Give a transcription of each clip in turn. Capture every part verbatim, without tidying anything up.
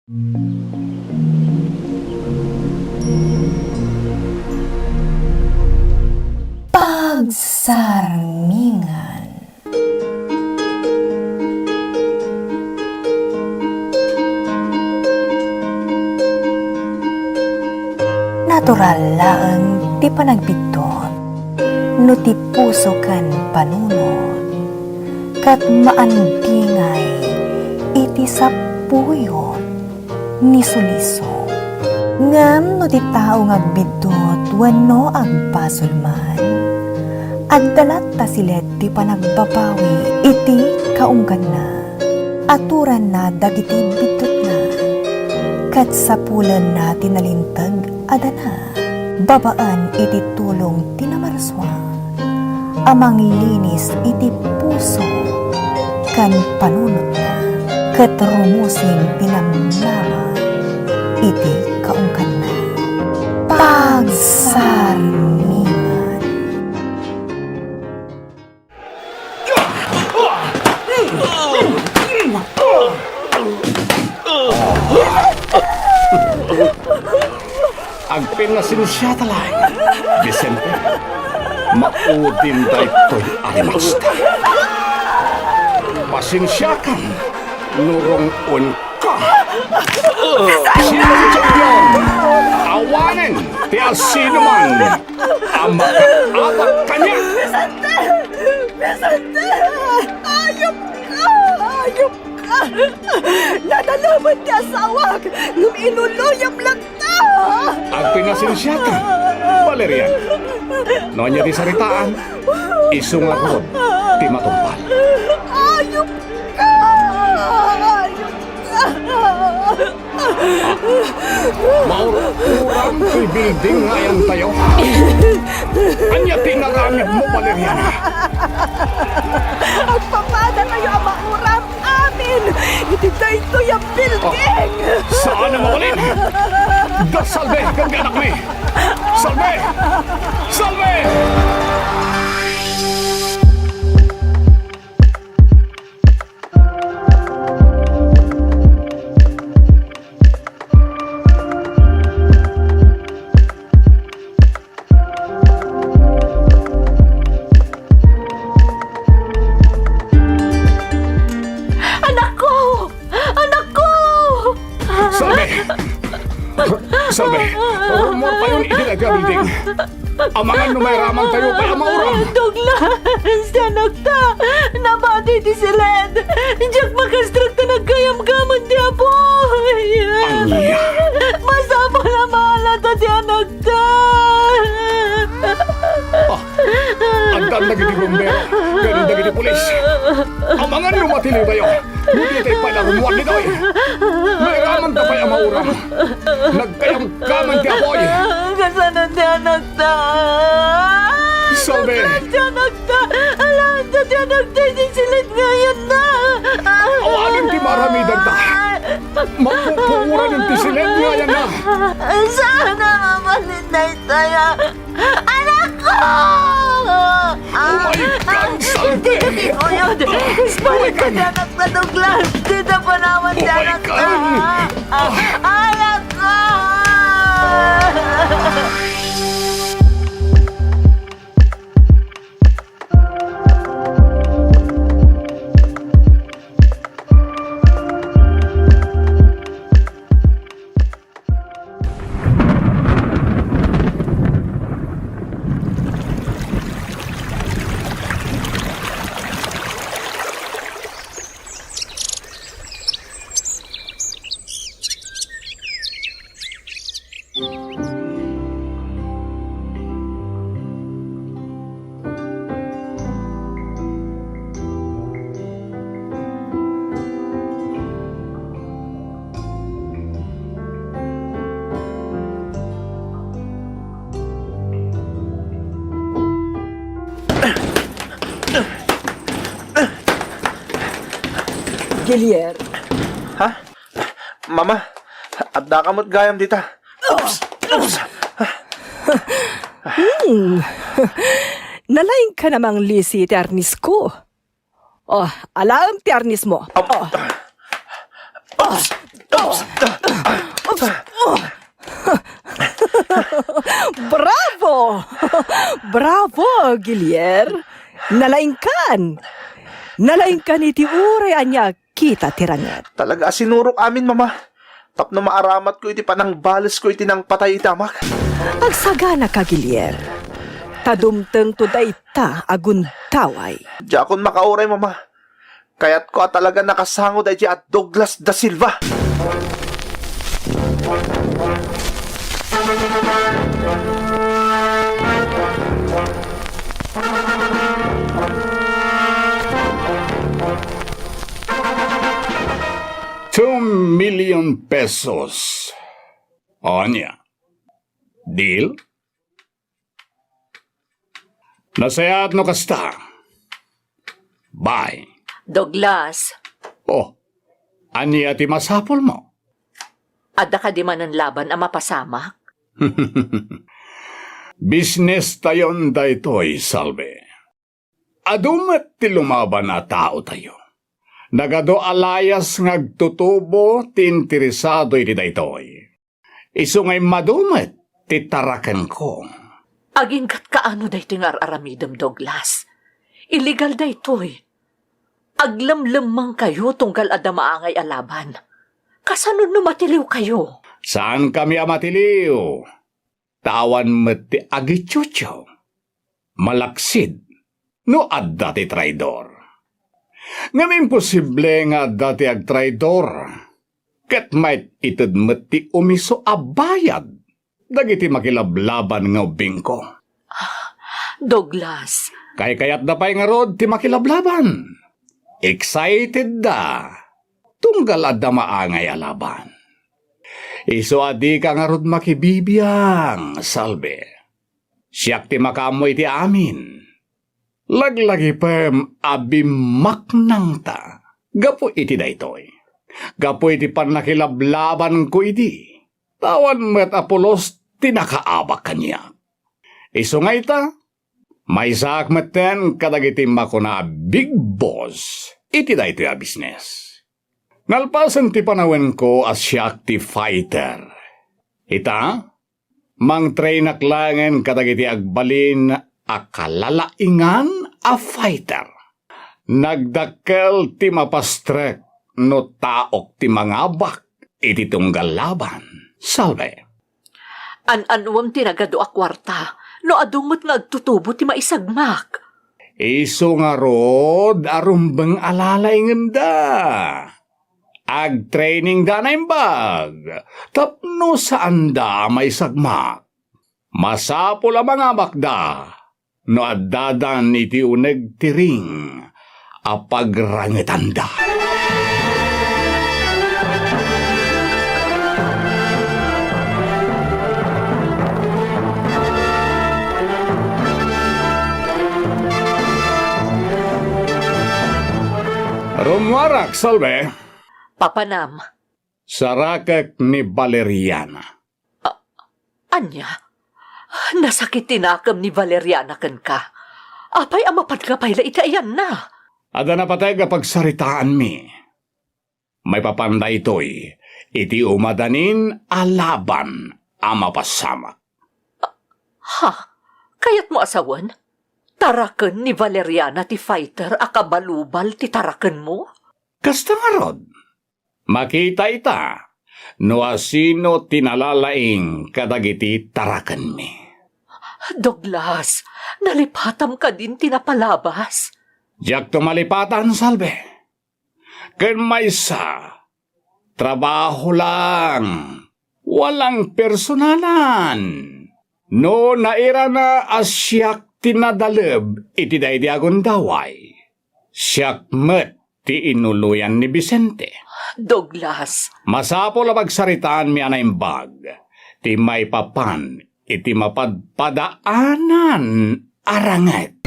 Pagsarmingan. Natural laeng ti panagbiddut no ti puso ken panunot ket maandingay iti sapuyot ni suliso. Ngem no ti tao nga agbiddut wenno agbasol man, adda latta silet ti panagbabawi iti kaungganna. Aturanna dagiti biddutna, ket sapulenna ti nalinteg a dana. Babaen iti tulong ti Namarsua a manglinis iti puso ken panunotna, ket rumusim ti namnama iti kaungganna. Pagsarmingan. Agpinasensiata laeng, Vicente. Maudin daytoy a rimasta. Pasensiakan no rung-onka. Sino ti champion? Awanen ti asinoman a makaabak kaniak. Vicente! Vicente! Ayop ka! Ayop ka! Nadalaman ti asawak ngem inuluyam latta! Agpinasensiakan, Valerian. No ania ti saritaan, isu ngarud ti matungpal. Ayop ka! Ayop ka! Maur-uram toy building nga ayantayo. Ania ti inaramidmo, Valeriana? Agpapadatayo a mauram amin iti daytoy a building! Ah, saan a mabalin? Da Salve ken ti anakmi! Salve! Salve! Anakko! Anakko! Salve! Salve! Rummuartayon iti dayta a building. Amangan no mairamantayo pay a mauram. Douglas, ti anakta, nabati ti silet. Diak makastrek ta nagkayamkaman ti apuy. Ania? Masapul a maalata ti anakta. Ah, addan dagiti rumbero ken dagiti pulis. Amangan no matiliwtayo. No ditay pay la rummuar ditoy, mairamanta pay a mauram. Nagkayamkaman ti apuy. Kasano ti anakta? Salve! Ti anakta! Alaanta ti anakta iti silet nga ayanna! Awanen ti maaramidanta. Mapupuoran ti silet nga ayanna. Saan a mabalin daytoy a Anakko! Oh my God, Salve! Dika kikuyod! Isbalik ti anakta, Douglas! Dita panawan ti anakta! Anakko! Gilier. Ha? Mama, addaka met gayam dita. Hmm. Nalaingka a manglisi ti arnisko. Oh, alaem ti arnismo. Oh. Oh. Bravo, Gilier! Nalaingkan! Nalaingkan iti uray ania kita ti ranget. Talaga a sinurok amin, Mama. Tapno maaramatko iti panangbalesko iti nangpatay iti amak. Agsagana ka, Gilier. Ta dumtengto dayta a gundaway. Diakon makauray, Mama. Kayatko a talaga nakasango daydiay a Douglas da Silva. Two million pesos. O, ania? Deal? Nasayaat no kasta. Bye. Douglas. Oh, ania ti masapulmo? Adda kadi manen laban a mapasamak? Business tayon daytoy, Salve. Adu met ti lumaban a taotayo. Nagadu a layas nga agtutubo ti interesado iti daytoy. Isu nga immadu met ti tarakenko. Aginggatka ano daytoy nga ar-aramidem, Douglas? Illegal daytoy. Aglemlemmengkayo tunggal adda maangay a laban. Kasano no matiliwkayo? Saankami a matiliw. Ta awan met ti agitsutsio. Malaksid no adda ti traidor. Ngem imposible nga adda ti agtraidor, ket maited met ti umisu a bayad dagiti makilablaban nga ubbingko. Douglas. Kaykayatda pay ngarud ti makilablaban. Excited da. Tunggal adda maangay a laban. Isu a dika ngarud makibibiang, Salve. Siak ti makaammo iti amin. Laglagipem a bimmaknangta gapu iti daytoy. Gapu iti pannakilablabanko idi, ta awan met a pulos ti nakaabak kaniak. Isu nga ita, maysaak metten kadagiti makuna a big boss iti daytoy a business. Nalpasen ti panawenko a siak ti fighter. Ita, mangtrainak laengen kadagiti agbalin a kalalaingan a fighter. Nagdakkel ti mapastrek no taok ti mangabak iti tunggal laban. Salve. An-anuem ti nagadu a kuarta no adu met nga agtutubo ti maisagmak? Isu ngarud a rumbeng a lalaingenda. Agtrainingda a naimbag tapno saanda a maisagmak. Masapul a mangabakda no addadan iti uneg ti ring a pagrangetanda. Rummuarak, Salve. Papanam. Sarakek ni Valeriana. A-, ania? Nasakit ti nakem ni Valeriana kenka. Apay a mapadka pay la iti ayanna? Adda napateg a pagsaritaanmi. Maipapan daytoy iti umadanin a laban a mapasamak. Ha? Kayatmo a sawen? Taraken ni Valeriana ti fighter a kabalubal ti tarakenmo? Kasta ngarud. Makita ita no asino ti nalalaing kadagiti tarakenmi. Douglas, nalipatam kadin ti napalabas? Diakto malipatan, Salve. Ken maysa, trabaho lang. Walang personalan. No nairana a siak ti nadaleb iti daydi a gundaway, siak met ti inuloyan ni Vicente. Douglas. Masapul a pagsaritaanmi a naimbag ti maipapan iti mapadpadaanan a ranget.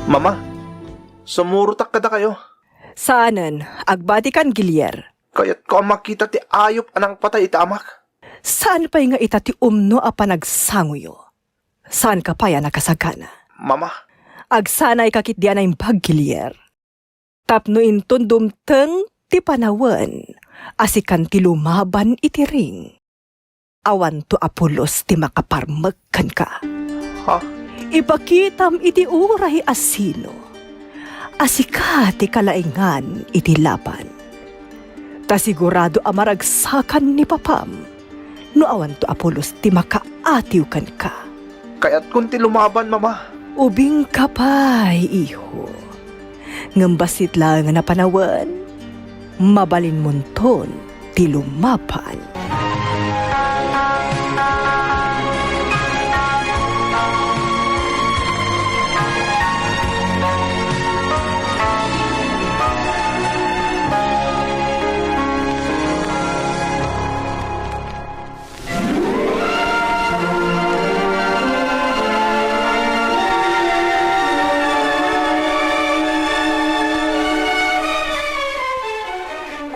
Mama, sumurotak kadakayo. Saanen, agbatikan, Gilier. Kayatko a makita ti ayup a nangpatay iti amak. Saan pay nga ita ti umno a panagsangoyo? Saanka pay a nakasagana? Mama. Agsanayka ketdi a naimbag, Kilier. Tapno inton dumteng ti panawen a sikan ti lumaban iti ring, awanto a pulos ti makaparmek kenka. Ha? Ipakitam iti uray a sino a sika ti kalaingan iti laban. Ta sigurado a maragsakan ni papam no awanto a pulos ti makaatiw kenka. Kayatkon ti lumaban, Mama. Ubingka pay, iho. Ngem bassit laeng a panawen, mabalinmonton ti lumaban.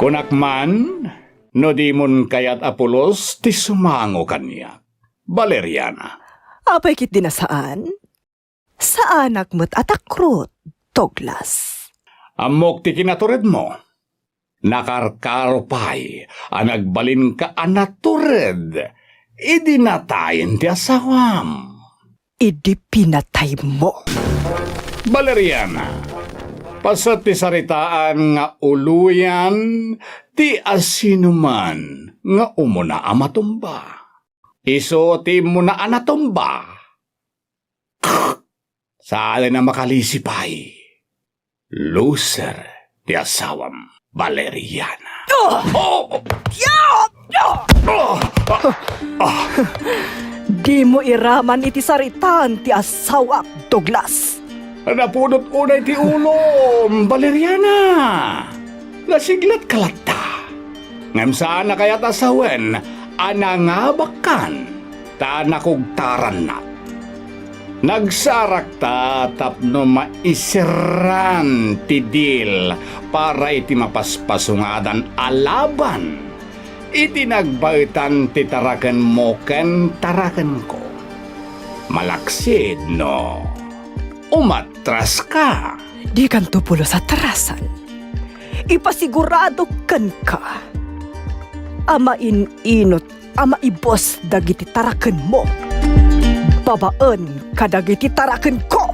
Kunak man, no dimon kayat a pulos ti sumango kaniak, Valeriana. Apay ketdin a saan? Saanak met a takrot, Douglas. Ammok ti kinaturedmo. Nakarkaro pay a nagbalinka a natured idi natayen ti asawam. Idi pinataymo. Valeriana, paset ti saritaan nga uloyan ti asinoman nga umuna a matumba. Isu ti immuna a natumba. Saanen a makalisi pay. Loser ti asawam, Valeriana. Ah! Oh! Ah! Ah! Dimo iraman iti saritaan ti asawak, Douglas. Napudot unay ti ulom, Valeriana. Nasiglatka latta. Ngem saan a kayat a sawen a nangabakkan ta nakugtarannak. Nagsarakta tapno maiseran ti deal para iti mapaspasungadan a laban iti nagbaetan ti tarakenmo ken tarakenko. Malaksid no umatraska. Dikanto pulos a atrasan. Ipasigurado kenka a main-inot a maibus dagiti tarakenmo babaen kadagiti tarakenko.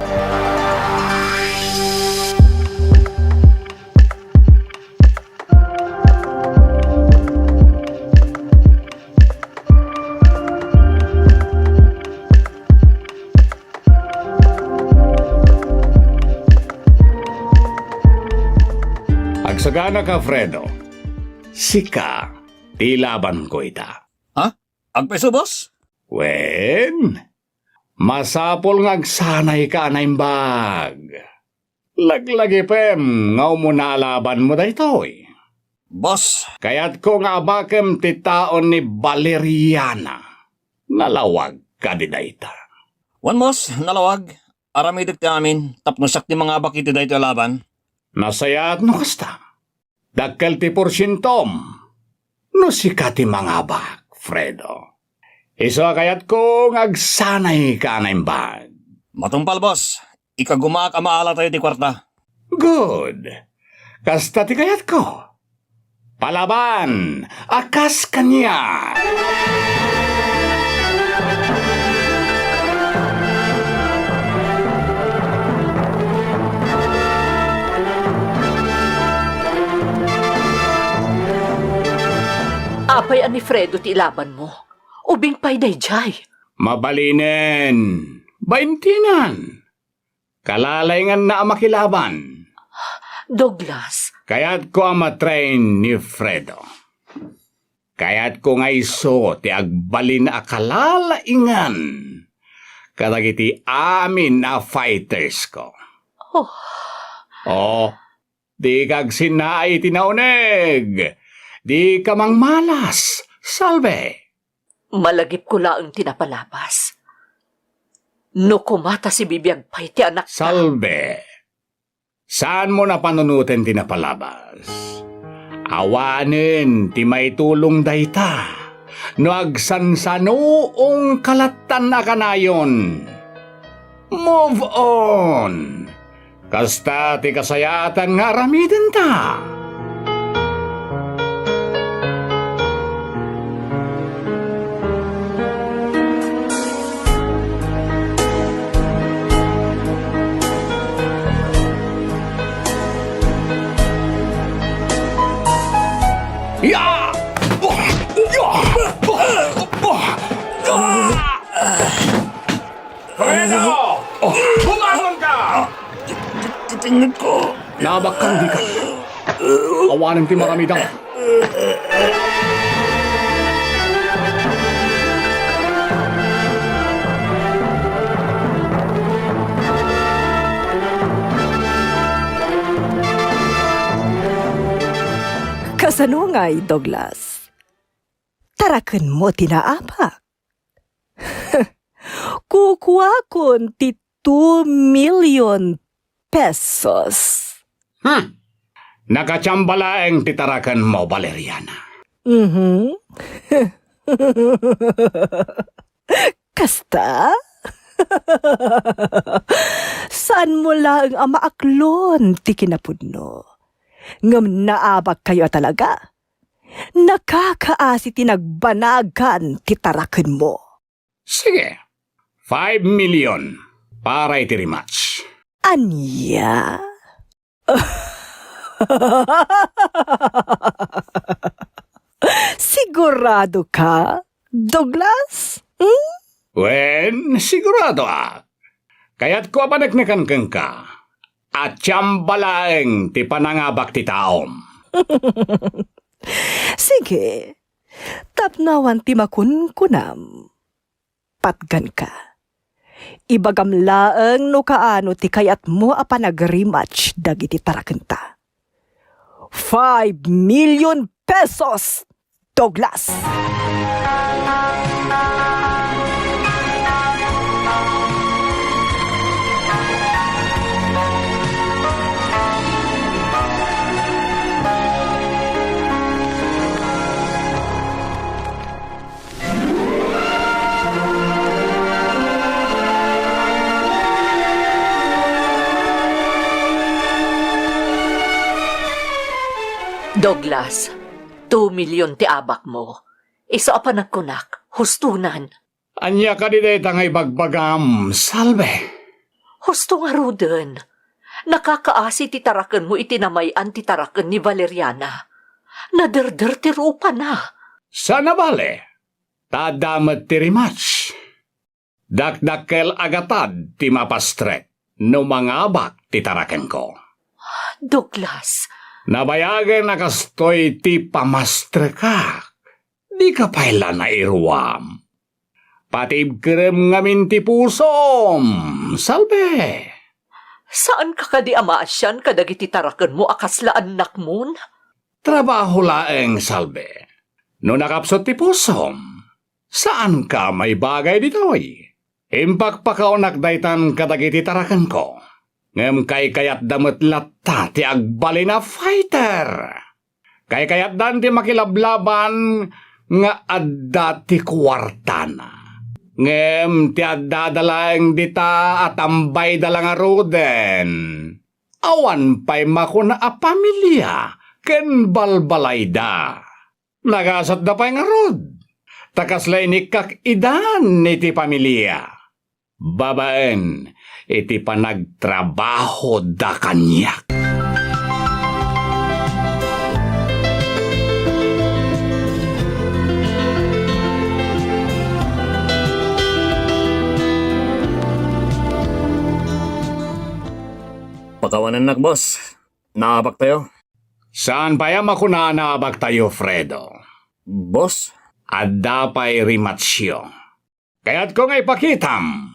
Agsaganaka, Fredo. Sika ti ilabanko ita. Ha? Agpayso, boss? Wen, masapul nga agsanayka a naimbag. Laglagipem nga umuna a labanmo daytoy. Boss. Kayatko nga abakem ti taon ni Valeriana. Nalawag kadi dayta? Wen, boss, nalawag. Aramidek ti amin tapno siak ti mangabak iti daytoy a laban. Nasayaat no kasta. Dakkel ti porsientom no sika ti mangabak, Fredo. Isu a kayatko nga agsanayka a naimbag. Matungpal, boss. Ikagumaak a maalatayo ti kuarta. Good. Kasta ti kayatko. Palaban a kas kaniak. Apay a ni Fredo ti ilabanmo? Ubing pay daydiay. Mabalinen. Baintinan. Kalalainganna a makilaban. Douglas. Kayatko a matrain ni Fredo. Kayatko nga isu ti agbalin a kalalaingan kadagiti amin a fighters ko. Oh. Oh, dika agsinnaay iti nauneg. Dika mangmalas, Salve. Malagipko laeng ti napalabas. No kumata sibibiag pay ti anakta. Salve. Saanmo a panunoten ti napalabas. Awanen ti maitulong dayta no agsansanuongka lattan a kanayon. Move on! Kasta ti kasayaatan nga aramidenta. Ya! Fredo! Bumangon ka! Ti, ti, ti, tinged ko. Naabakkan, dikan. Awanen ti maramidam. Kasano ngay, Douglas? Tarakenmo ti naabak. Kukuakon ti two million pesos. Hmm. Nakatiamba laeng ti tarakenmo, Valeriana. Mhm. Kasta? Saanmo laeng a maaklon ti kinapudno. Ngem naabakkayo a talaga. Nakakaasi ti nagbanagan ti tarakenmo. Sige, five million para iti rematch. Ania? Sigurado ka, Douglas? Hmm? Wen, sigurado a. Kayatko a paneknekan kenka. Atiamba laeng ti panangabak ti taom. Sige, tapno awan ti makunkunam. Patganka. Ibagam laeng no kaano ti kayatmo a panagrematch dagiti tarakenta. Five million pesos, Douglas! Douglas, two million ti abakmo. Isu a panagkunak, hustonan. Ania kadi dayta nga ibagbagam, Salve? Husto ngaruden. Nakakaasi ti tarakenmo iti namay-an ti taraken ni Valeriana. Naderder ti rupana. Saan a bale, ta adda met ti rematch. Dakdakkel a gatad ti mapastrek no mangabak ti tarakenko. Douglas. Nabayagen a kastoy ti pamastrekak. Dika pay la nairuam. Patibkerem ngamin ti pusom, Salve! Saanka kadi a maasian kadagiti tarakenmo a kasla annakmon? Trabaho laeng, Salve. No nakapsut ti pusom, saanka maibagay ditoy. Impakpakaonak daytan kadagiti tarakenko. Ngem kaykayatda met latta ti agbalin a fighter. Kaykayatdan ti makilablaban nga adda ti kuartana. Ngem ti addada laeng dita a tambayda la ngaruden, awan pay makuna a pamilia ken balbalayda. Nagasatda pay ngarud, ta kasla inikkak idan iti pamilia. Babaen iti panagtrabahoda kaniak. Pakawanennak, boss. Naabaktayo. Saan pay a makuna a naabaktayo, Fredo? Boss? Adda pay rematchyo. Kayatko nga ipakitam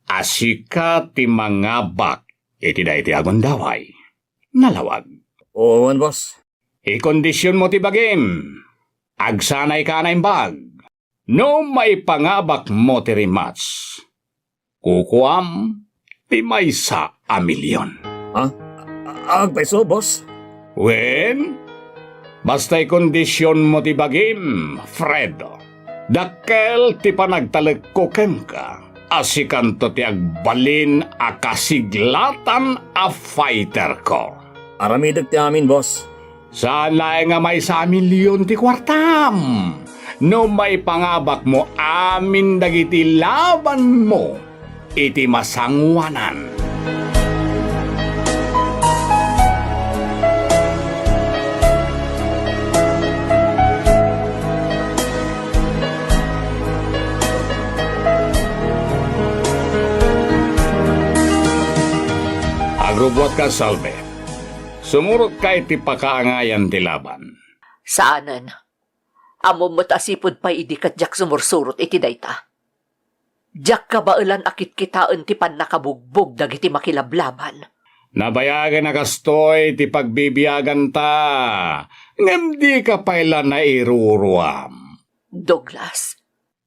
a sika ti mangabak iti daytoy a gundaway. Nalawag. Wen, boss. Ikondisionmo ti bagim. Agsanayka a naimbag. No maipangabakmo ti rematch, kukuam ti maysa a milion. Ha? A-, agpayso, boss? Wen, basta ikondisionmo ti bagim, Fredo. Dakkel ti panagtalekko kenka. a sikanto ti agbalin a kasiglatan a fighter ko. Aramidek ti amin, boss. Saan laeng a maysa a milion ti kuartam no maipangabakmo amin dagiti labanmo iti masangoanan. Agrubbuatka, Salve. Sumurotka iti pakaangayan ti laban. Saanen. Ammom met a sipud pay idi ket diak sumursurot iti dayta. Diak kabaelan a kitkitaen ti pannakabugbog dagiti makilablaban. Nabayagen a kastoy ti pagbibiaganta, ngem dika pay la nairuruam. Douglas.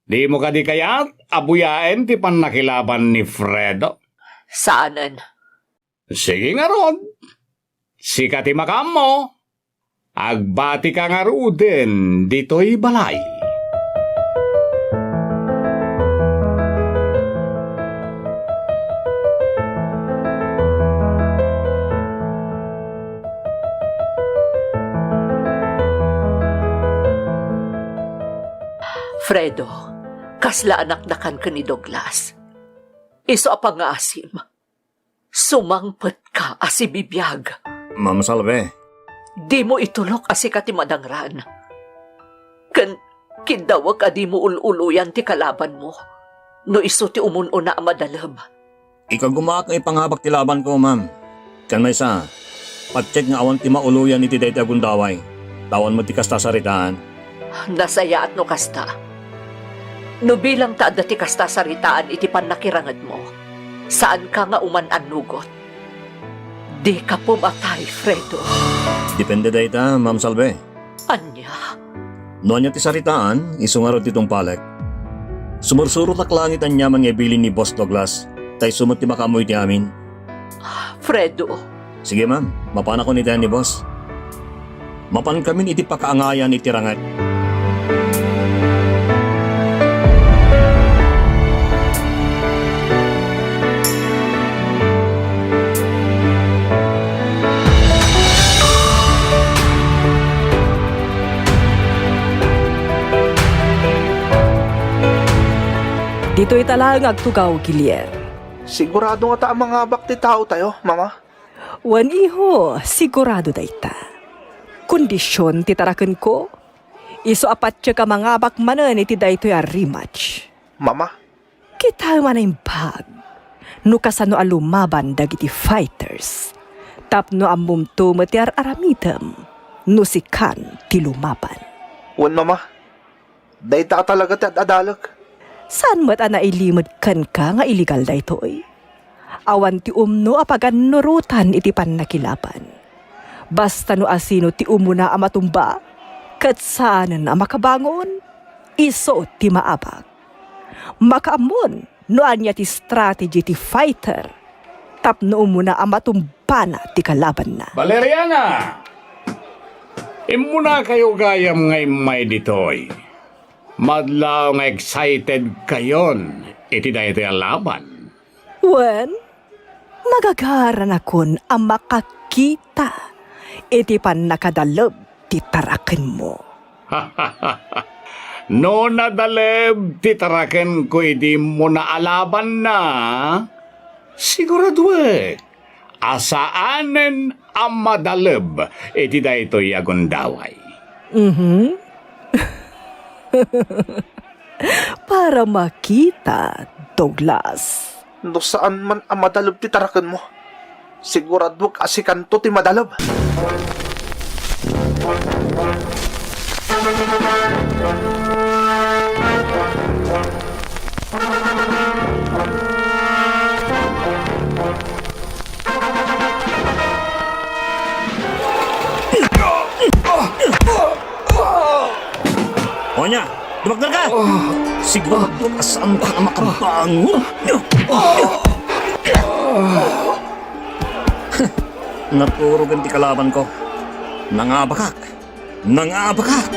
Dimo kadi kayat a buyaen ti pannakilaban ni Fredo? Saanen. Sige ngarud. Sika ti makaammo. Agbatika ngaruden ditoy balay. Fredo, kasla anakdakan ken ni Douglas. Isu a pangngaasim. Sumangpetka a sibibiag. Ma'am Salve. Dimo itulok a sika ti madangran. Ken kiddawek a dimo ul-uluyan ti kalabanmo no isu ti umun-una a madalem. Ikagumaak nga ipangabak ti labanko, ma'am. Ken maysa, patiek nga awan ti mauluyan iti daytoy a gundaway. Ta awan met ti kasta saritaan. Nasayaat no kasta. No bilang ta adda ti kasta saritaan iti pannakirangedmo, saanka nga uman-annugot. Dika pumatay, Fredo. Depende dayta, Ma'am Salve. Ania? No ania ti saritaan, isu ngarud ti tungpalek. Sumursurotak laeng iti aniaman nga ibilin ni Boss Douglas, ta isu met ti makaammo iti amin. Fredo. Sige, ma'am. Mapanakon iti ni boss. Mapankamin iti pakaangayan iti ranget. Ditoy ta laeng agtugaw, Gilier. Sigurado ngata a mangabak ti taotayo, Mama? Wen, iho, sigurado dayta. Kondision ti tarakenko. Isu a patiek a mangabak manen iti daytoy a rematch. Mama? Kitaem a naimbag no kasano a lumaban dagiti fighters. Tapno ammomto met ti ar-aramidem no sikan ti lumaban. Wen, Mama. Dayta a talaga ti ad-adalek. Saan met a nailimed kenka nga illegal daytoy? Awan ti umno a pagannurotan iti pannakilaban. Basta no asino ti umuna a matumba, ket saanen a makabangon, isu ti maabak. Makaammon no ania ti strategy ti fighter tapno umuna a matumbana ti kalabanna. Valeriana! Immunakayo gayam nga immay ditoy. Madlaw nga excited kayon iti daytoy a laban. Wen, magagaranakon a makakita iti pannakadaleb ti tarakenmo. No nadaleb ti tarakenko iti immuna a labanna, siguraduek a saanen a madaleb iti daytoy a gundaway. Mhm. Para makita, Douglas. No saan man a madaleb ti tarakenmo, siguraduek a sikanto ti madaleb. O ania, dumakder ka! Sigurado a saanka a makabangon. Naturogen ti kalabanko. Nangabakak. Nangabakak!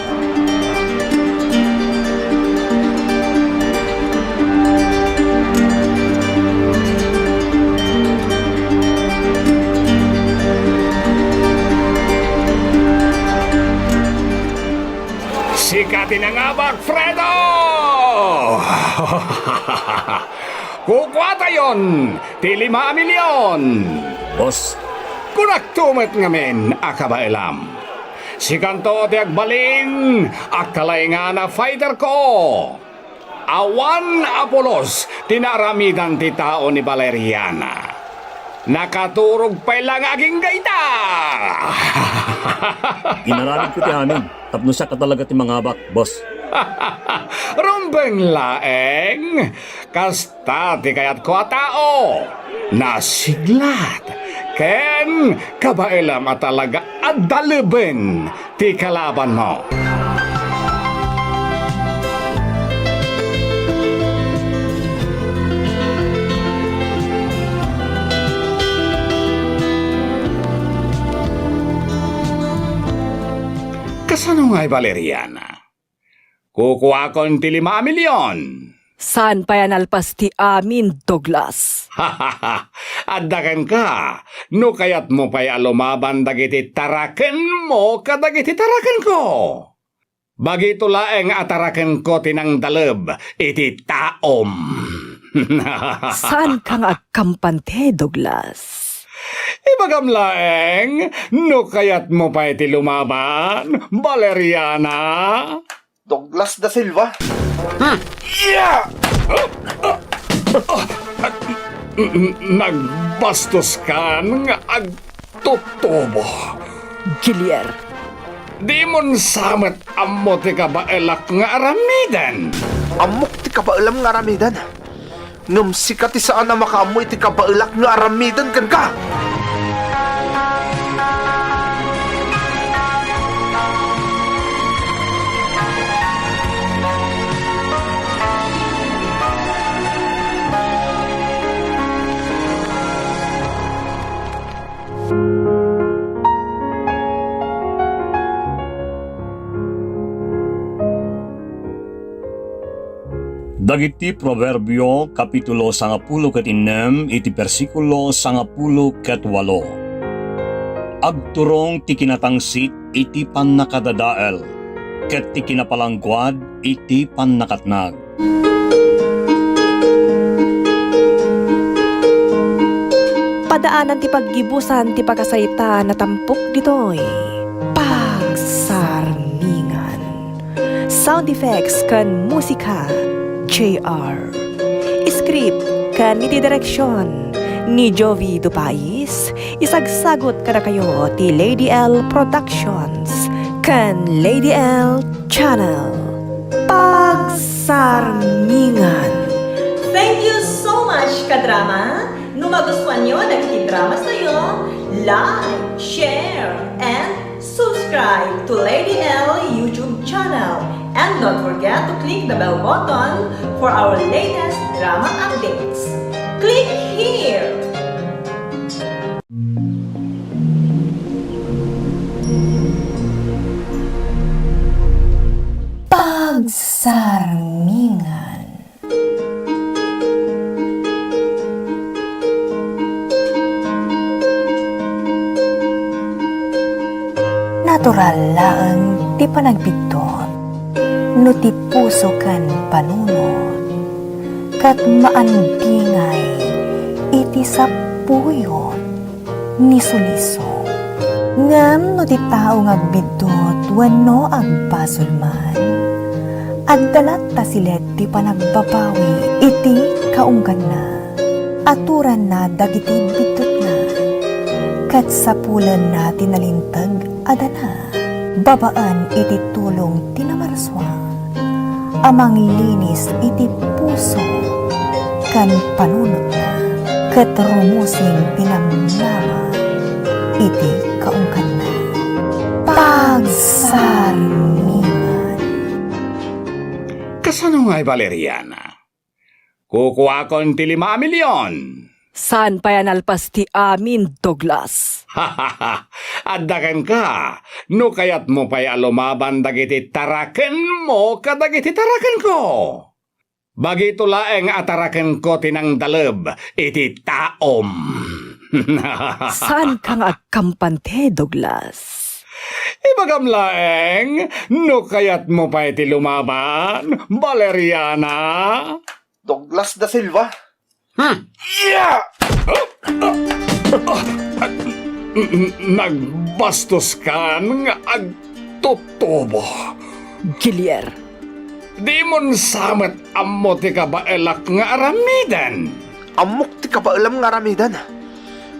Ti nangabak, Fredo! Kukuatayon ti lima a milyon! Boss. Kunakto met ngamin a kabaelam. Sikanto ti agbalin a kalaingan a fighter ko. Awan a pulos ti naaramidan ti tao ni Valeriana. Nakaturog pay la nga agingga ita! Inaramidko ti amin, tapno siak a talaga ti mangabak, boss. Rumbeng laeng, kasta ti kayatko a tao. Nasiglat, ken kabaelam a talaga a daleben ti kalabanmo. Kasano ngay, Valeriana? Kukuakon ti lima a milyon. Saan pay a nalpas ti amin, Douglas? Adda kenka, no kayatmo pay a lumaban dagiti tarakenmo kadagiti tarakenko. Bagito laeng a tarakenko ti nangdaleb iti taom. Saanka nga agkampante, Douglas? Ibagam laeng, no kayatmo pay ti lumaban, Valeriana. Douglas da Silva. Hmm. Yeah! Nagbastos kan nga agtutubo. Gilier. Dimon sa met ammo ti kabaelak nga aramiden. Ammok ti kabaelam nga aramiden. Ngem sika ti saan a makaammo iti kabaelak nga aramiden kenka. Dagiti Proverbio, kapitulo sangapulo ket innem, iti bersikulo sangapulo ket walo. Agturong ti kinatangsit iti pannakadadael, ket ti kinapalangguad iti pannakatnag. Padaanan ti paggibusan ti pakasaitan a tampok ditoy Pagsarmingan. Sound effects ken musika, J R. Script ken iti direksion ni Jovi Dupais, isagsagut kadakayo ti Lady L Productions ken Lady L Channel. Pagsarmingan. Thank you so much, kadrama. No magustuanyo dagiti drama tayo, like, share, and subscribe to Lady L YouTube channel. And don't forget to click the bell button for our latest drama updates. Click here! Pagsarmingan. Natural laeng ti panagbiddut no ti puso ken panunot, ket maandingay iti sapuyot ni suliso. Ngem no ti tao nga agbiddut wenno agbasol man, adda latta silet ti panagbabawi iti kaungganna. Aturanna dagiti biddutna, ket sapulenna ti nalinteg a dana babaen iti tulong ti Namarsua a manglinis iti puso ken panunotna, ket rumusing ti namnama iti kaungganna. Pagsarmingan. Kasano ngay, Valeriana? Kukuakon ti lima a milyon. Saan pay a nalpas ti amin, Douglas? Adda kenka, no kayatmo pay a lumaban dagiti tarakenmo kadagiti tarakenko. Bagito laeng a tarakenko ti nangdaleb iti taom. Saanka nga agkampante, Douglas? Ibagam laeng, no kayatmo pay ti lumaban, Valeriana. Douglas da Silva. Hmm. Yeah! Nagbastos kan nga agtutubo. Gilier. Dimon sa met ammo ti kabaelak nga aramiden. Ammok ti kabaelam nga aramiden.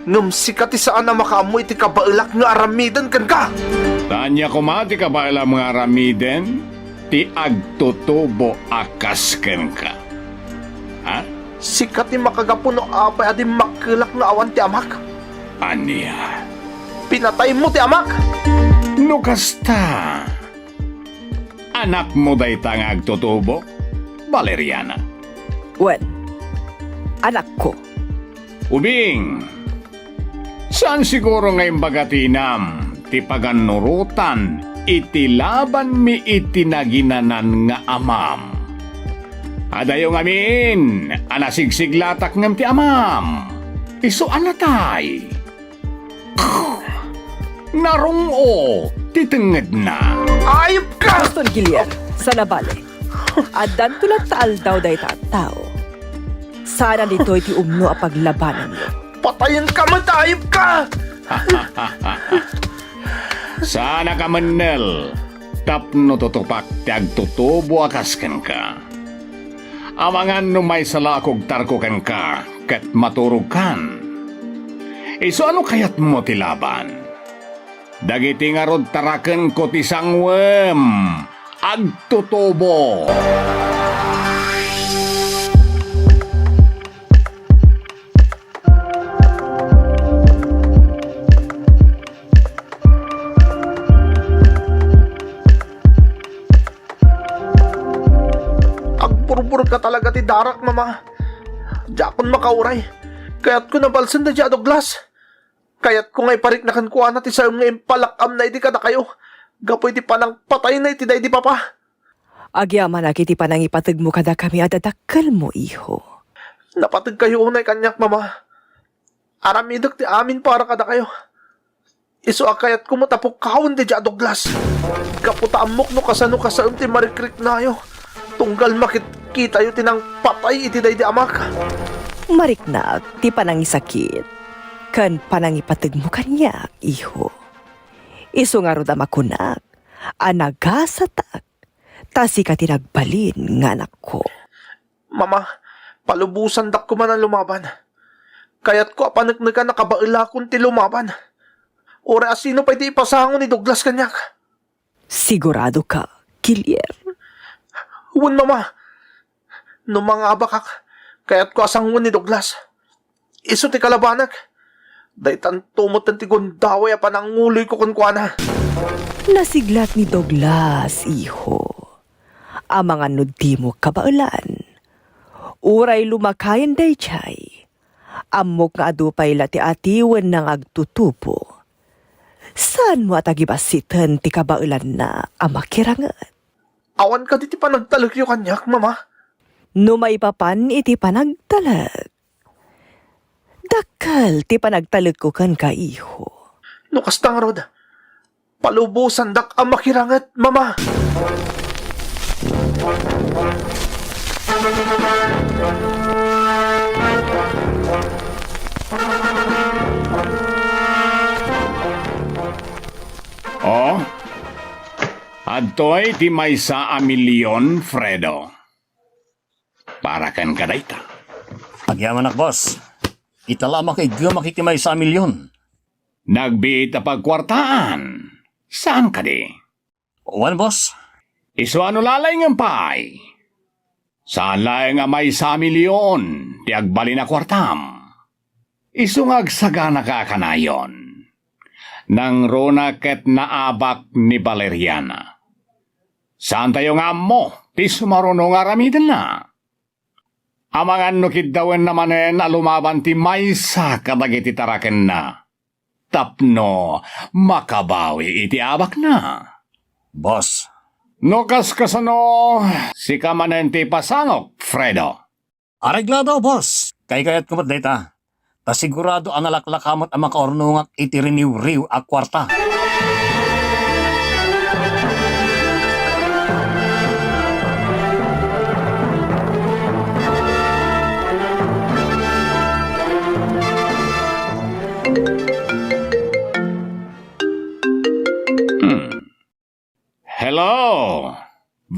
Ngem sika ti saan a makaammo iti kabaelak nga aramiden kenka. Ania koma ti kabaelam nga aramiden ti agtutubo a kas kenka. Ha? Sika ti makagapu no apay a dimmakkelak nga awan ti amak. Ania? Pinataymo ti amak! No kasta, anakmo dayta nga agtutubo, Valeriana? Wen, anakko. Ubing, saan siguro nga imbaga ti inam ti pagannurotan iti labanmi iti naginanan nga amam. Adayo ngamin a nasigsiglatak ngem ti amam, isu a natay. Narung-o ti tengngedna. Ayupka! Gaston Gilier, saan a bale. Addanto latta aldaw dayta a tao. Saan a ditoy ti umno a paglabananyo. Patayenka met, ayupka! Saan a kamennel tapno tutupak ti agtutubo a kas kenka. Amangan no maysa la a kugtarko kenka ket maturogkan. Isu a no kayatmo ti laban. Dagiti ngarud tarakenko ti sanguem agtutubo. Agburburka talaga ti darak, Mama. Diakon makauray. Kayatko nabalsen daydi a Douglas. Kayatko nga iparikna kenkuana ti saem nga impalak-amna idi kadakayo gapu iti panangpatayna iti daydi papa. Agyamanak iti panangipategmo kadakami a dadakkelmo, iho. Napategkayo unay kaniak, Mama. Aramidek ti amin para kadakayo. Isu a kayatko met a pukkawen daydi a Douglas. Gapu ta ammok no kasano kasaem ti marikriknayo. Tunggal makitkitayo ti nangpatay iti daydi amak. Mariknak ti panangisakit ken panangipategmo kaniak, iho. Isu ngarud a makunak a nagasatak ta sika ti nagbalin nga anakko. Mama, palubosandak koma a lumaban. Kayatko a paneknekan a kabaelakon ti lumaban. Uray a sino pay ti ipasango ni Douglas kaniak. Sigurado ka, Gilier? Wen, Mama. No mangabakak, kayatko a sangoen ni Douglas. Isu ti kalabanek. Daytanto met ti gundaway a pananguloyko kenkuana. Nasiglat ni Douglas, iho. Amangan no dimo kabaelan. Uray lumakayen daydiay, ammok nga adu pay la ti atiwenna nga agtutubo. Saanmo a tagibassiten ti kabaelanna a makiranget. Awan kadi ti panagtalekyo kaniak, Mama? No maipapan iti panagtalek, dakkel ti panagtalekko kenka, iho. No kasta ngarud, palubosandak a makiranget, Mama. Oh, adtoy ti maysa a milion, Fredo. Para kenka dayta. Agyamanak, boss. Ita la a makaiggemak iti maysa a milion. Nagbiit a pagkuartaan. Saan kadi? Wen, boss. Isu a no lalaingen pay. Saan laeng a maysa a milion ti agbalin a kuartam. Isu nga agsaganaka a kanayon. Nangruna ket naabak ni Valeriana. Saantayo nga ammo ti sumaruno nga aramidenna. Amangan no kiddawenna manen a lumaban ti maysa kadagiti tarakenna tapno makabawi iti abakna. Boss. No kaskasano, sika manen ti ipasangok, Fredo. Areglado, boss. Kaykayatko met dayta. Ta sigurado a nalaklaka met a makaurnongak iti riniwriw a kuarta.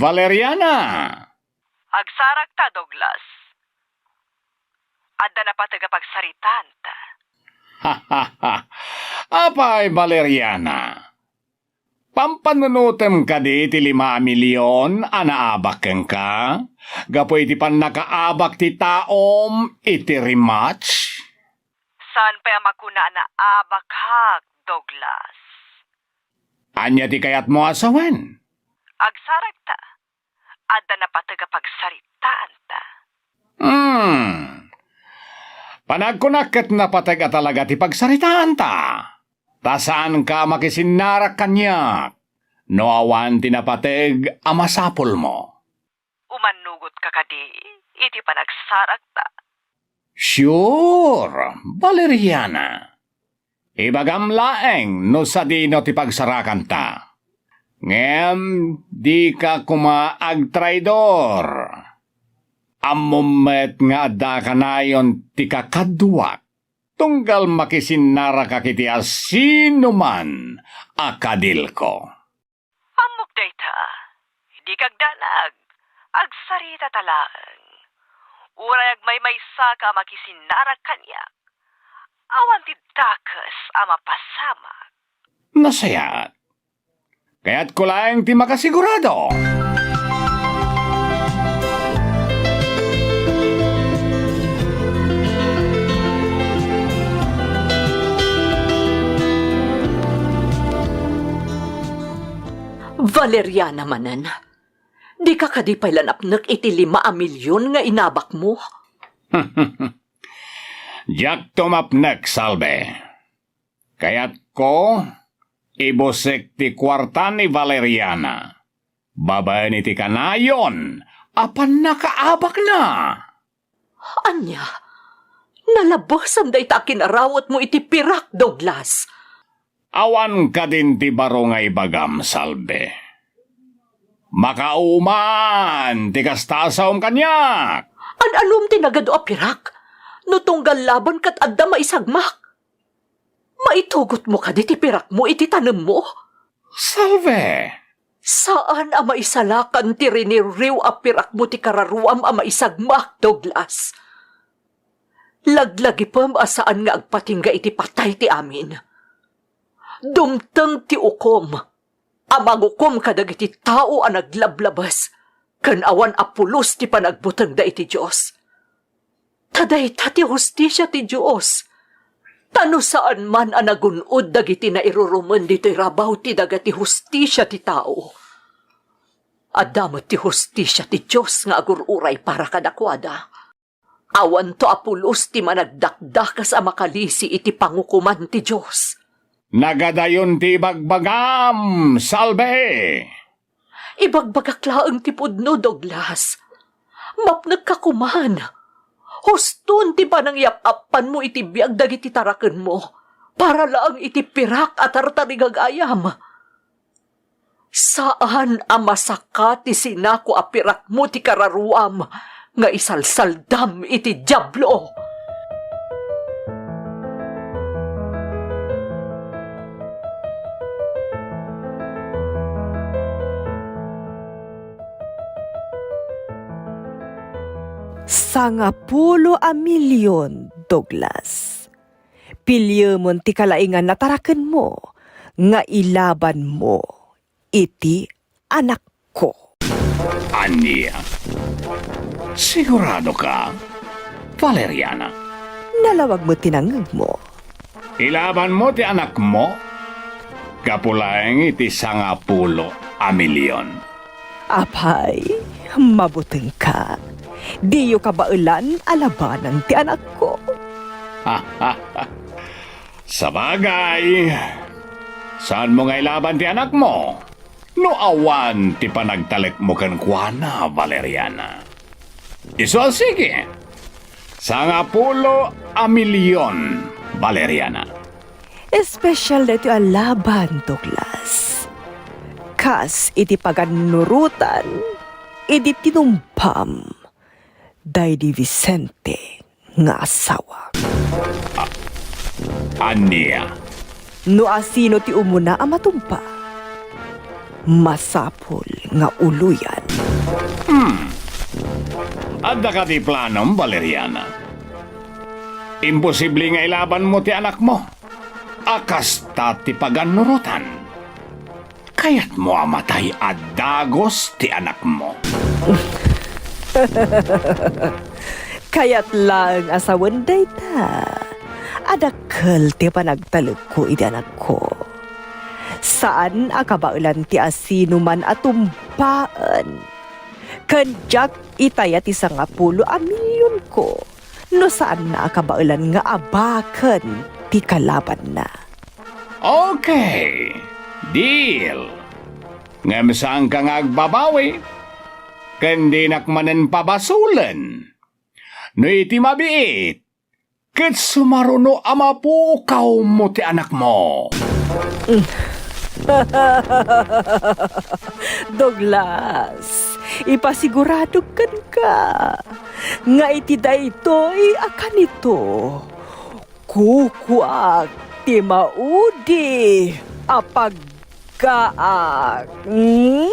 Valeriana! Agsarakta, Douglas. Adda napateg a pagsaritaanta. Apay, Valeriana? Pampanunotem kadi ti lima a milion a naabak kenka gapu iti pannakaabak ti taom iti rematch? Saan pay a makuna a naabakak, Douglas? Ania ti kayatmo a sawen? Agsarakta. Adda napateg a pagsaritaanta. Hmm. Panagkunak ket napateg a talaga ti pagsaritaanta. Ta saanka a makisinnarak kaniak no awan ti napateg a masapulmo. Umannugotka kadi iti panagsarakta? Sure, Valeriana. Ibagam laeng no sadino ti pagsarakanta. Ngem dika koma agtraidor. Ammom met nga adda kanayon ti kakaduak, tunggal makisinnaraka iti asinoman a kadilko. Ammok dayta. Dika agdanag. Agsaritata laeng. Uray agmaymaysaka a makisinnarak kaniak, awan ti dakes a mapasamak. Nasayaat. Kayatko laeng ti makasigurado. Valeriana manen, dika kadi pay la napnek iti lima a milion nga inabakmo? Diakto mapnek, Salve. Kayatko, ibusek ti kuarta ni Valeriana babaen iti kanayon a pannakaabakna. Ania? Nalabesan dayta a kinarawetmo iti pirak, Douglas? Awan kadin ti baro nga ibagam, Salve. Makauman ti kasta a saom kaniak. An-anom ti nagadu a pirak? No tunggal laban ket adda maisagmak. Maitugotmo kadi ti pirakmo iti tanemmo? Salve! Saan a maisalakan ti rinirriw a pirakmo ti kararuam a maisagmak, Douglas. Laglagipem a saan nga agpatingga iti patay ti amin. Dumteng ti ukom a mangukom kadagiti tao a naglablabes ken awan a pulos ti panagbutengda iti Dios. Ta dayta ti hustisia ti Dios. Ta no saan man a nagun-od dagiti nairurumen ditoy rabaw ti daga ti hustisia ti tao, adda met ti hustisia ti Dios nga agur-uray para kadakuada. Awanto a pulos ti managdakdakas a makalisi iti pangukoman ti Dios. Nagadayon ti ibagbagam, Salve! Ibagbagak laeng ti pudno, Douglas. Mapnekka koman. Huston ti panangyap-appanmo iti biag dagiti tarakenmo para laeng iti pirak a tartarigagayam. Saan a masaka ti sinako a pirakmo ti kararuam nga isalsaldam iti Diablo. Sangapulo a milion, Douglas. Piliemon ti kalaingan a tarakenmo nga ilabanmo iti anakko. Ania? Sigurado ka, Valeriana? Nalawag met ti nangngegmo. Ilabanmo ti anakmo gapu laeng iti sangapulo a milion. Apay, mabutengka. Diyo kabaelan a labanan ti anakko. Sabagay, saanmo nga ilaban ti anakmo no awan ti panagtalekmo kenkuana, Valeriana. Isu a sige, sangapulo a milion, Valeriana. Espesyal daytoy a laban, Douglas. Kas iti pagannurotan idi tinumpam daydi Vicente nga asawa. A-, ania? No asino ti umuna a matumpa, masapul nga uloyan. Adda kadi planom, Valeriana? Imposible nga ilabanmo ti anakmo a kasta ti pagannurotan. Kayatmo a matay a dagus ti anakmo. Kayat laeng a sawen dayta a dakkel ti panagtalekko iti anakko. Saan a kabaelan ti asinoman a tumbaen. Ken diak itaya ti sangapulo a milionko no saanna a kabaelan nga abaken ti kalabanna. Okay, deal. Ngem saanka nga agbabawi, ken dinak manen pabasolen. No iti mabiit, ket sumaruno a mapukawmo ti anakmo. Douglas, ipasiguradok kenka nga iti daytoy a kanito, kukuak ti maudi a pag- Kaak. Mm?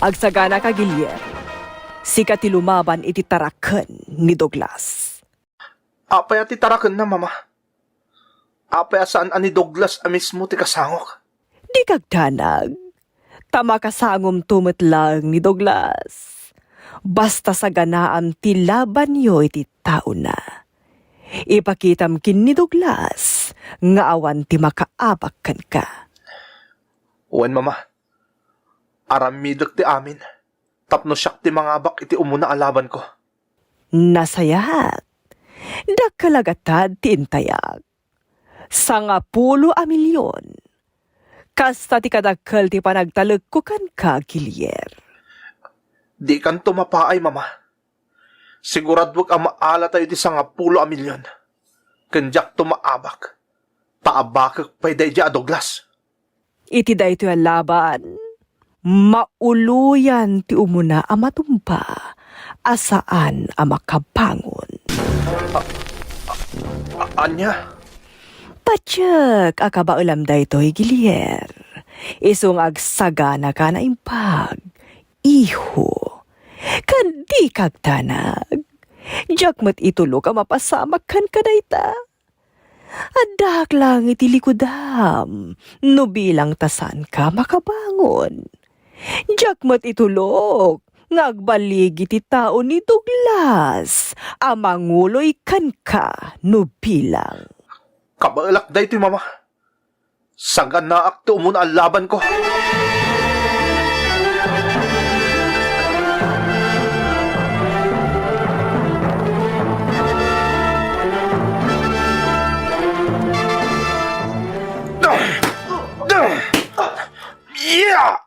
Agsaganaka, Guillier. Sika ti lumaban iti taraken ni Douglas. Apay a ti tarakenna, Mama? Apay a saan a ni Douglas a mismo ti kasangok? Dika agdanag, ta makasangomto met laeng ni Douglas. Basta saganaam ti labanyo iti taona. Ipakitam ken ni Douglas nga awan ti makaabak kenka. Wen, Mama. Aramidek ti amin tapno siak ti mangabak iti umuna a labanko. Nasayaat. Dakkel a gatad ti intayak. Sangapulo a milion. Kasta ti kadakkel ti panagtalekko kenka, Guillier. Dikanto mapaay, Mama. Siguraduek a maalatayo iti sangapulo a milion. Ken diakto maabak. Ta abakek pay daydiay a Douglas. Iti daytoy a laban, mauloyan ti umuna a matumba a saan a makabangon. A-, ania? Patiek a kabaelam daytoy, Guillier. Isu nga agsaganaka a naimbag, iho. Ken dika agdanag. Diak met itulok a mapasamak kenka dayta. Addaak laeng iti likudam, no bilang ta saanka makabangon. Diak met itulok nga agbaligi ti tao ni Douglas a manguloy kenka no bilang. Kabaelak daytoy, Mama. Saganaak ti umuna a labanko. Yeah!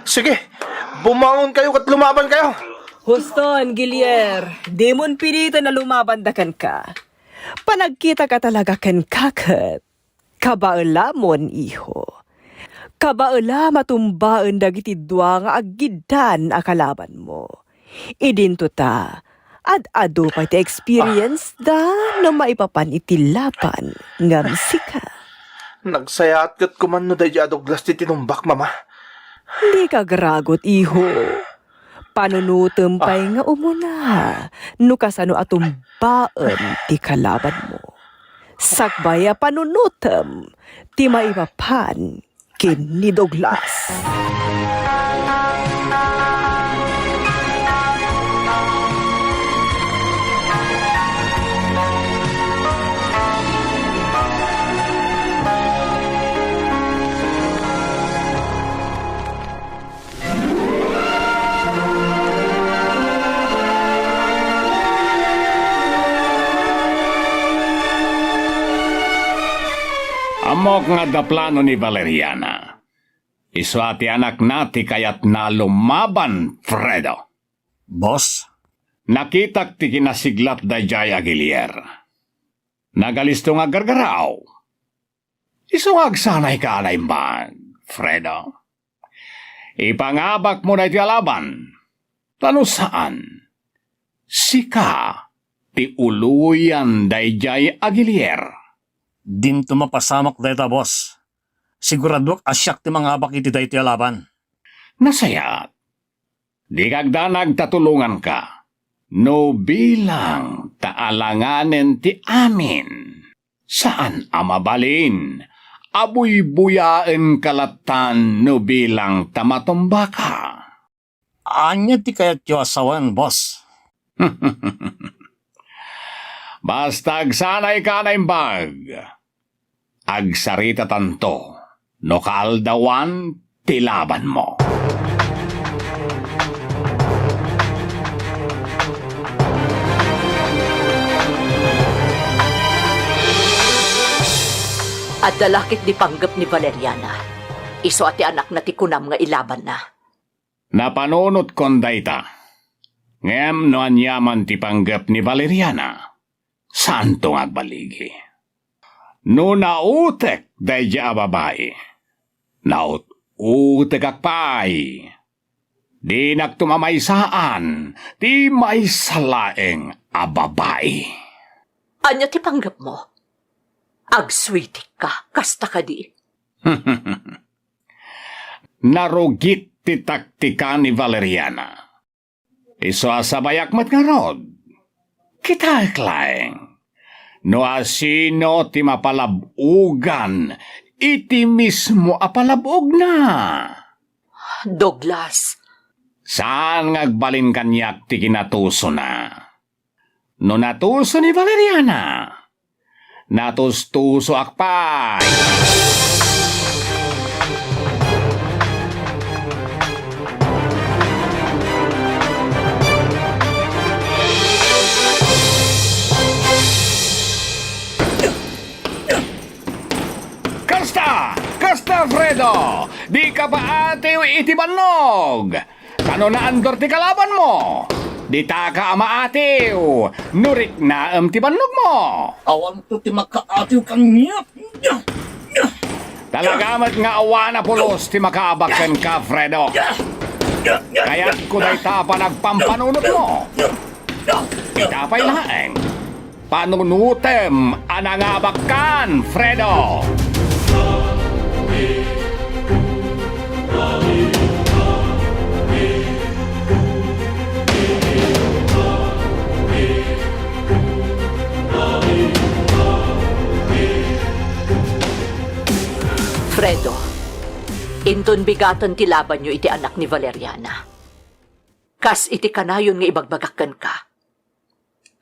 Sige, bumangon kayo ket lumaban kayo. Huston, Guillier, dimon pilitan a lumaban da kenka. Panagkitaka talaga kenka ket kabaelamon, iho. Kabaelam a tumbaen dagiti dua nga aggiddan a kalabanmo. Idinto ta, ad-adu pay ti experience da no maipapan iti laban ngem sika. Nagsayaat ket kuman no daydiay a Douglas ti tinumbak, Mama. Dika agragot, iho. Panunotem pay nga umuna no kasano a tumbaem ti kalabanmo. Sakbay a panunotem ti maipapan ken ni Douglas. Ammok nga adda plano ni Valeriana. Isu a ti anakna ti kayatna a lumaban, Fredo. Boss? Nakitak ti kinasiglat daydiay a Guillier. Nagalisto nga aggargaraw. Isu nga agsanayka a naimbag, Fredo. Ipangabakmo daytoy a laban. Ta no saan, sika ti uloyan daydiay a gilier. Dinto mapasamak dayta, boss. Siguradoak a siak ti mangabak iti daytoy a laban. Nasayaat. Dika agdanag ta tulonganka. No bilang ta alanganen ti amin. Saan a mabalin a buybuyaenka lattan no bilang ta matumbaka. Ania ti kayatyo a sawen, boss? Basta agsanayka a naimbag, agsaritatanto no kaaldawan ti labanmo. Adda la ketdi panggep ni Valeriana. Isu a ti anakna ti kunam nga ilabanna. Napanunotkon dayta. Ngem no aniaman ti panggep ni Valeriana, saanto nga agbaligi. No nautek daydiay a babai, naut-utekak pay. Dinakto mamaysaan ti maysa laeng a babai. Ania ti panggepmo? Agsuitikka, kasta kadi? Narugit ti taktika ni Valeriana. Isu a sabayak met ngarud. Kitaek laeng no asino ti mapalab-ogan iti mismo a palab-ogna. Douglas. Saan nga agbalin kaniak ti kinatusona. No natuso ni Valeriana, natustusoak pay. Kasta! Kasta, Fredo! Dika paatiw iti bannog! Ta no naandor ti kalabanmo, ditaka a maatiw no riknaem ti bannogmo. Awanto ti makaatiw kaniak. Talaga met nga awan a pulos ti makaabak kenka, Fredo. Kayatko dayta a panagpampanunotmo. Ita pay laeng. Panunotem a nangabakkan, Fredo! Fredo, inton bigaten ti labanyo iti anak ni Valeriana. Kas iti kanayon nga ibagbagak kenka,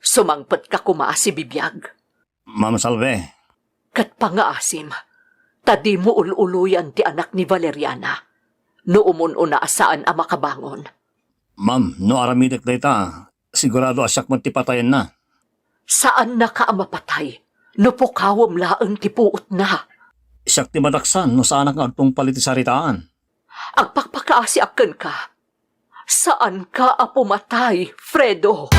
sumangpetka koma a sibibiag. Ma'am Salve. Ket pangngaasim, ta dimo ul-uloyan ti anak ni Valeriana no umun-una a saan a makabangon. Ma'am, no aramidek dayta, sigurado a siak met ti patayenna. Saannaka a mapatay no pukawem laeng ti puotna. Siak ti madaksan no saanak nga agtungpal iti saritaan. Agpakpakaasiak kenka. Saanka a pumatay, Fredo.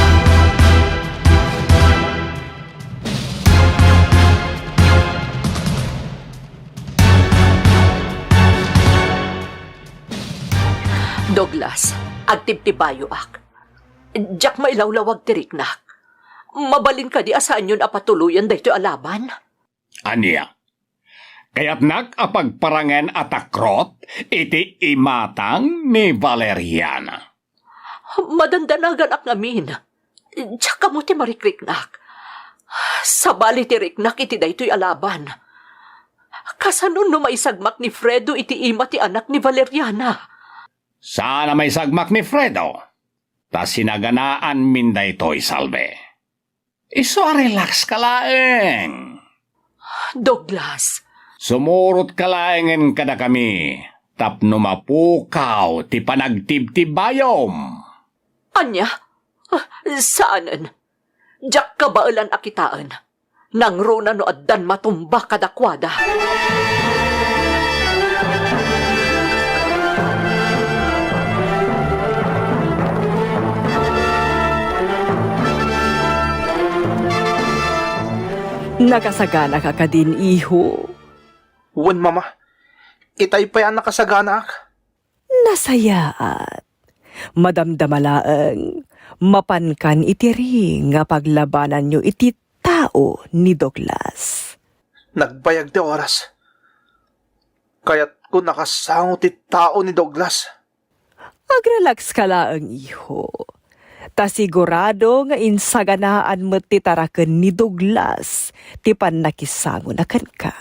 Douglas, agtibtibayoak. Diak mailawlawag ti riknak. Mabalin kadi a saanyon a patuloyen daytoy a laban? Ania? Kayatnak a pagparangen a takrot iti imatang ni Valeriana? Madandanaganak ngamin. Diak ammo ti marikriknak. Sabali ti riknak iti daytoy a laban. Kasano no maisagmak ni Fredo iti ima ti anak ni Valeriana? Saan a maisagmak ni Fredo. Ta sinaganaanmin daytoy, Salve. Isu a relax ka laeng. Douglas. Sumurot ka laengen kadakami tapno mapukaw ti panagtibtibayom. Ania? Ah, saanen. Diak kabaelan a kitaen. Nangruna no addan matumba kadakuada. Nakasaganaka kadin, iho? Wen, Mama. Itay pay a nakasaganaak. Nasayaat. Madamdama laeng, mapankan iti ring a paglabananyo iti tao ni Douglas. Nagbayag ti oras. Kayatko nakasango ti tao ni Douglas. Agrelax ka laeng, iho. Ta sigurado nga insaganaan met ti taraken ni Douglas ti pannakisangona kenka.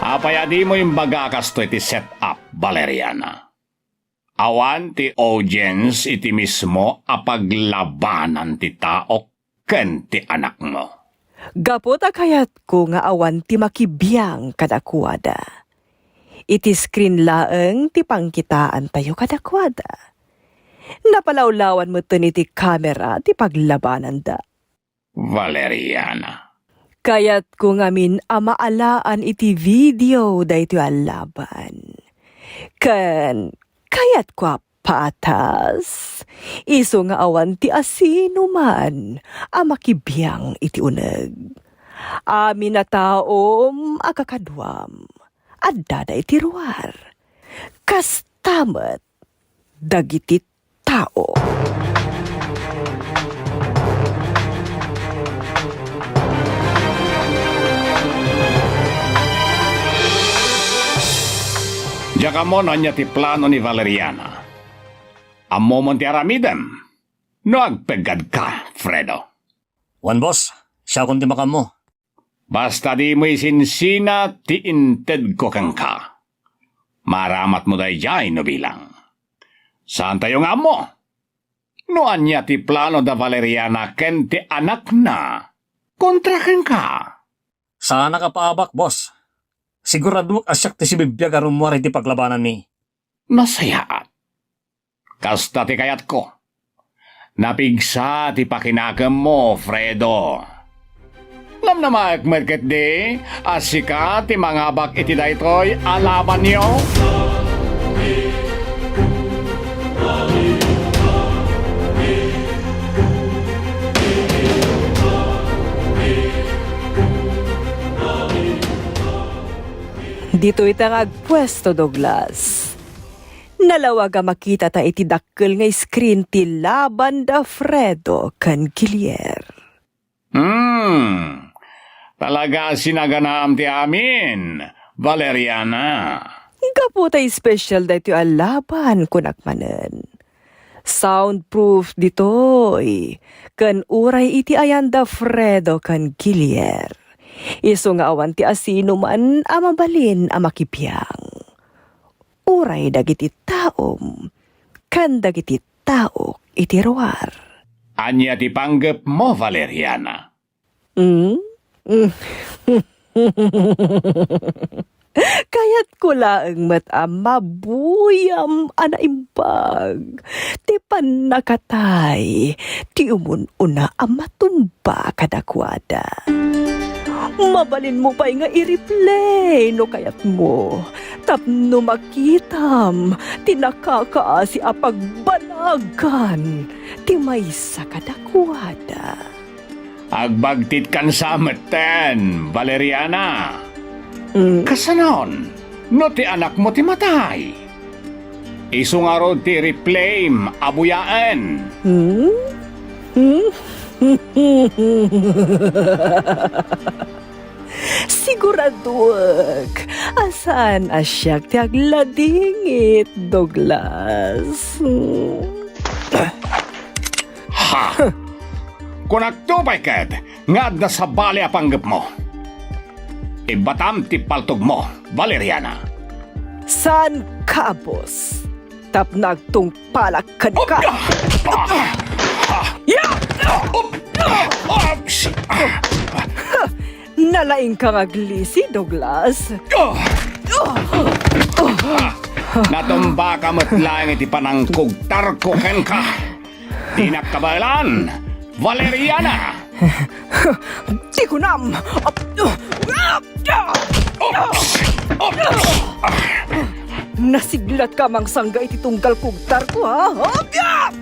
Apay a dimo imbaga a kastoy ti set-up, Valeriana? Awan ti audience iti mismo a paglabanan ti taok ken ti anakmo. Gapu ta kayatko nga awan ti makibiang kadakuada. Iti screen laeng ti pangkitaantayo kadakuada. Napalawlawan metten iti kamera ti paglabananda. Valeriana. Kayatko ngamin a maalaan iti video daytoy a laban. Ken kayatko a patas, isu nga awan ti asinoman a makibiang iti uneg. Amin a taom a kakaduam, addada iti ruar. Kasta met dagiti tao. Diak ammo no ania ti plano ni Valeriana. Ammomon ti aramidem no agpeggadka, Fredo. Wen, boss. Siakon ti makaammo. Basta dimo isinsina ti intedko kenka. Maaramatmo daydiay no bilang. Saantayo nga ammo no ania ti plano da Valeriana ken ti anakna kontra kenka. Saanak a paabak, boss. Siguradoak a siak ti sibibiag a rummuar iti paglabananmi. Nasayaat. Kasta ti kayatko. Napigsa ti pakinakemmo, Fredo. Namnamaek met ketdi a sika ti mangabak iti daytoy a labanyo? Ditoy ta nga agpuesto, Douglas. Nalawag a makitata iti dakkel nga screen ti laban da Fredo ken Gilier. Hmm. Talaga a sinaganaam ti amin, Valeriana. Gapu ta espesyal daytoy a laban, kunak manen. Soundproof ditoy, ken uray iti ayan da Fredo ken Gilier. Isu nga awan ti asinoman a mabalin a makibiang. Uray dagiti taom ken dagiti tao iti ruar. Ania ti panggepmo, Valeriana? Mm? Kayatko laeng met a mabuyam a naimbag ti pannakatay ti umun-una a matumba kadakuada. Mabalinmo pay nga i-replay no kayatmo tapno makitam ti nakakaasi a pagbanagan ti maysa kadakuada. Agbagtitkan sa metten, Valeriana. Mm. Kasanon, no ti anakmo ti matay? Isu ngarud ti replay a buyaen. Hmm? Hmm? Siguradoek a saan a siak ti agladingit, Douglas. Hmm. Ha! Kunakto pay ket nga adda sabali a panggepmo. Ibbatam ti paltogmo, Valeriana. Saan ka, boss? Tapno agtungpalak kenka. Ya! Nalaingka nga aglisi, Douglas. Natumbaka met laeng iti panangkugtarko kenka. Dinak kabaelan, Valeriana! Ti kunam! Oops! Oops! Nasiglatka a mangsangga iti tunggal kugtarko, ha? Hop! Ya!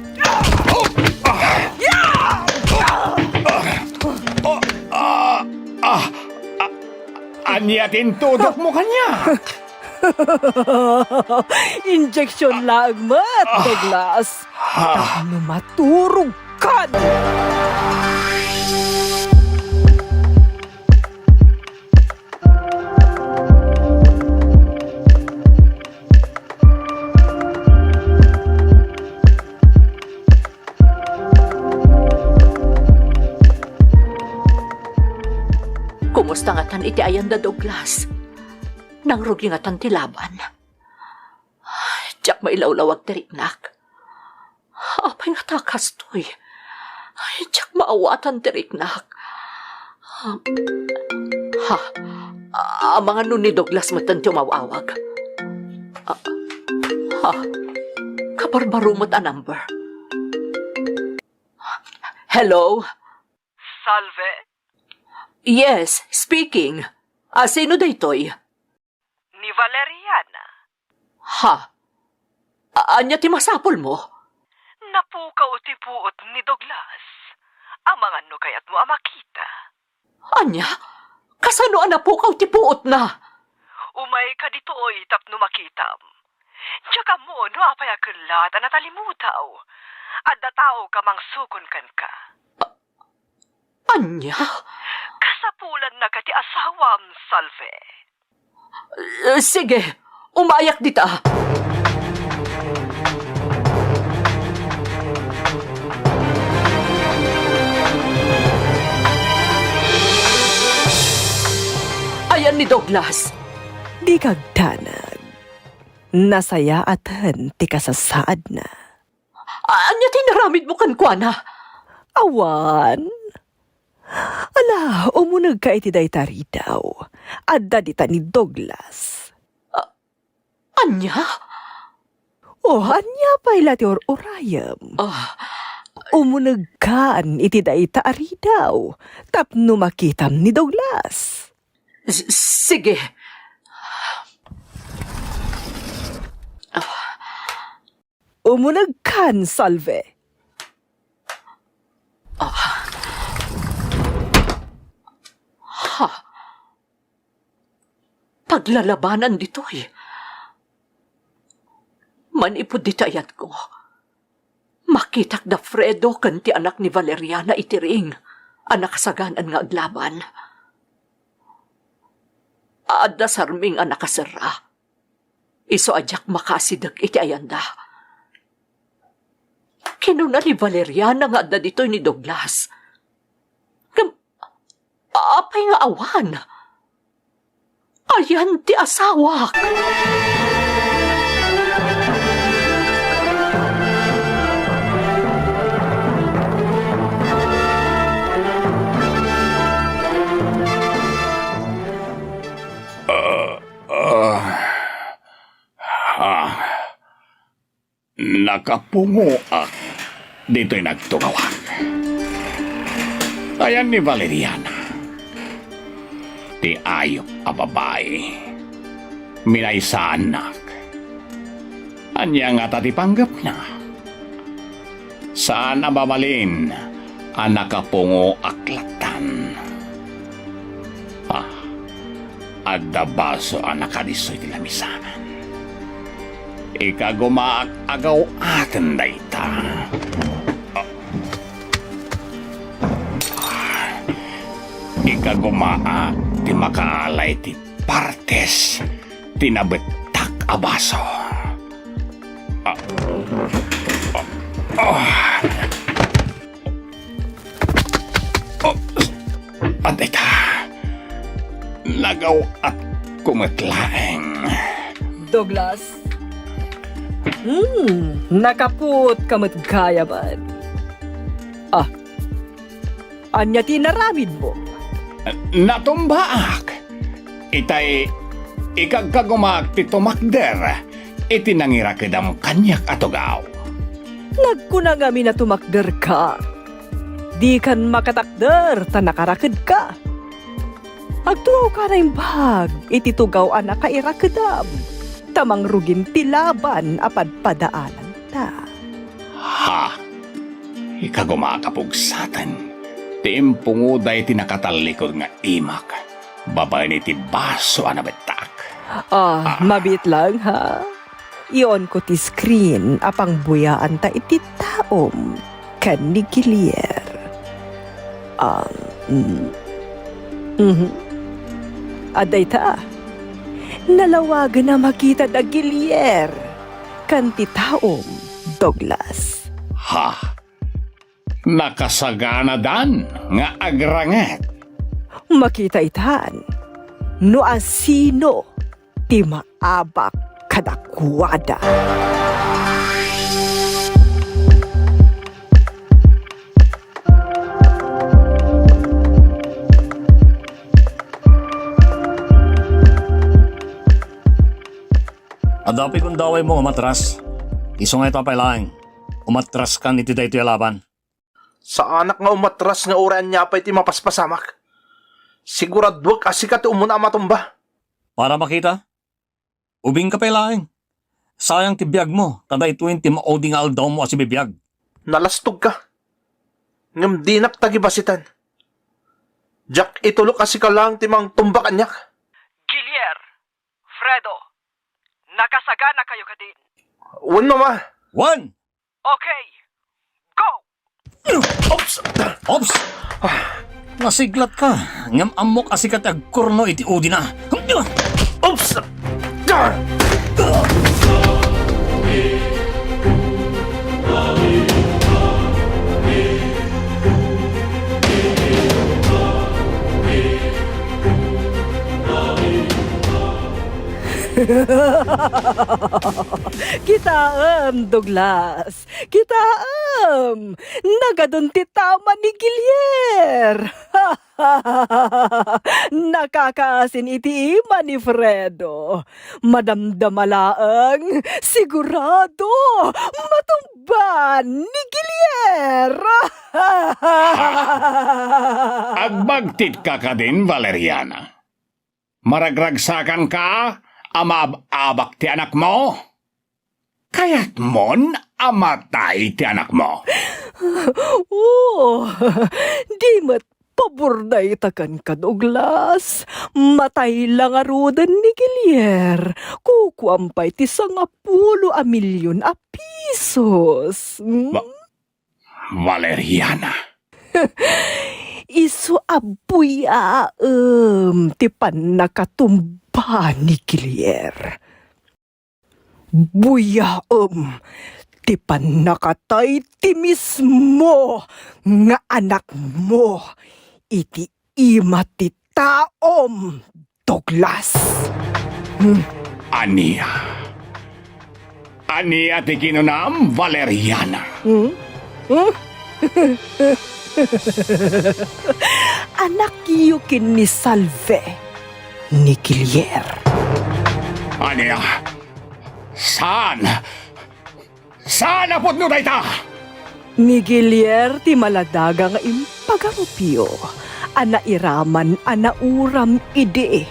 Ya! Ah! Ah! Ania ti intudokmo kaniak? Injection laeng met, Douglas. Ah. Tapno maturogkan. Kumusta ngatan iti ayanda, Douglas? Nangrugi ngatan ti laban? Diak mailawlawag ti riknak. Apay ngata kastoy? Ay, diak maawatan ti riknak. Ha? Amangan no ni Douglas metten ti umaw-awag. Ah, ha? Kabarbaro met a number. Hello? Salve? Yes, speaking. Ah, sino daytoy? Ni Valeriana. Ha? A-, ania ti masapulmo? Napukaw ti puot ni Douglas. Amangan no kayatmo a makita. Ania? Kasano a napukaw ti puotna? Umayka ditoy tapno makitam. Diak ammo no apay a kellaat a natalimutaw. Adda tao ka mangsukon kenka. Ania? Kasapulannaka ti asawam, Salve. Eh, sige, umayak dita. Ayan ni Douglas. Dika agdanag. Nasayaaten ti kasasaadna. Ania ti inaramidmo kenkuana? Awan. Ala, umunegka iti dayta a ridaw. Adda dita ni Douglas. A-, ania? Oh, ania pay la ti ur-urayem? Ah. Umunegkan iti dayta a ridaw tapno makitam ni Douglas. S-, sige. Umunegkan, Salve. Ah. Ha? Paglalabanan ditoy. Manipud dita ayatko, makitak da Fredo ken ti anak ni Valeriana iti ring a nakasagan-an nga aglaban. Adda sarming a nakaserra. Isu a diak makaasideg iti ayanda. Kinuna ni Valeriana nga adda ditoy ni Douglas. Ngem, apay nga awan? Ayan ti asawak! Ah, ah. Ah, nakapungoak ditoy nagtungawak. Ayan ni Valeriana, ti ayup a babai, minaysaannak. Ania ngata ti panggepna? Saan a mabalin a nakapungoak lattan. Ah, adda baso a nakadissoy ti lamisanan. Ikagumaak a gaw-aten dayta. Ah. Ikagumaak ti makaalay ti partes ti nabettak a baso. Ah. Ah. Ah. Oh. Adda ita. Nagaw-atko met laeng. Douglas? Hmm, nakapuotka met gayam. Ah, ania ti inaramidmo? Natumbaak. Itay, ikagkagumaak ti tumakder iti nangirakedam kaniak a tugaw. Nagkuna ngamin a tumakderka. Dikan makatakder ta nakarakedka. Agtugawka naimbag iti tugaw a nakairakedam. ta mangrugin ti laban a padpadaananta. Ha? Ikagumak a pugsaten ti impungoda iti nakatallikud nga imak babaen iti baso a nabettak. Ah, mabiit lang, ha? Iyaonko ti screen a pangbuyaanta iti taom ken ni Gilier. Ah, mm. Mhm. Adda ita. Nalawagen a makita da Gilier ken ti taom, Douglas. Ha? Nakasaganadan nga agranget. Makita itan no asino ti maabak kadakuada. Adda pay gundawaymo nga umatras? Isu nga ita pay laeng, umatraskan iti daytoy a laban. Saanak nga umatras nga uray ania pay ti mapaspasamak. Siguraduek a sika ti umuna a matumba. Para makita? Ubingka pay laeng. Sayang ti biagmo, ta daytoyen ti maudi nga aldawmo a sibibiag. Nalastogka. Ngem dinak tagibasiten. Diak itulok a sika laeng ti mangtumba kaniak. Gilier, Fredo, nakasaganakayo kadin? Wen, Mama. Wen! Okay. Go! Oops! Oops! Nasiglatka, ngem ammok a sika ti agkurno iti udina. Oops! Kitaem, Douglas. Kitaem! Nagadun ti tama ni Gilier! Nakakaasin iti ima ni Fredo. Madamdama laeng, sigurado, matumba ni Gilier! Agbagtitka kadin, Valeriana? Maragragsakanka a maab-abak ti anakmo? Kayatmon a matay ti anakmo? Oh, di met pabor dayta kenka, Douglas. Matay la ngaruden ni Gilier. Kukuam pay ti sangapulo a milyon a pisos. Hmm? Ba-, Valeriana. Isu a buyaem ti pannakatumba ni Gilier. Buyaem ti pannakatay ti mismo nga anakmo iti ima ti taom, Douglas. Hmm. Ania? Ania ti kinunam, Valeriana? Hmm? Hmm? Anakyo ken ni Salve, ni Gilier. Ania? Saan? Saan a pudno dayta? Ni Gilier ti maladaga nga impagarupyo a nairaman a nauram idi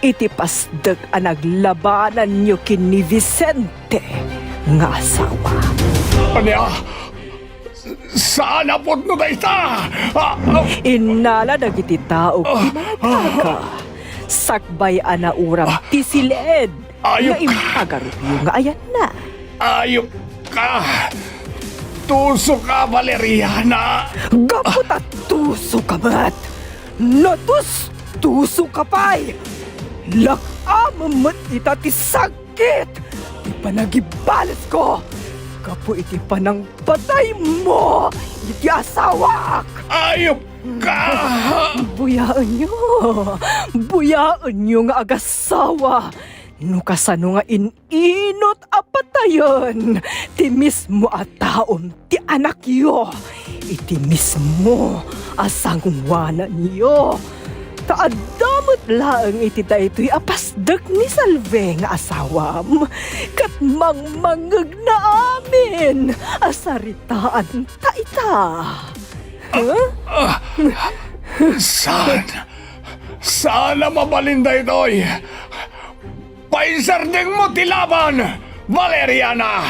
iti pasdek a naglabananyo ken ni Vicente nga asawa. Ania? Saan a pudno dayta? Ah, ah. Innala dagiti tao ti maladaga sakbay a nauram ti sil-ed nga impagarupyo nga ayanna. Ayupka! Tusoka, Valeriana! Gapu ta tusoka met! Natustusoka pay! Lak-amem met ita ti sakit ti panagibalesko gapu iti panangpataymo iti asawak! Ayupka! Buyaenyo! Buyaenyo nga agasawa! No kasano nga in-inut a patayen ti mismo a taom ti anakyo iti mismo a sangoananyo. Ta adda met laeng iti daytoy a pasdek ni Salve nga asawam, ket mangmangngegna amin a saritaanta ita. Huh? Ah, saan? Saan a mabalin daytoy? Insardengmo ti laban, Valeriana!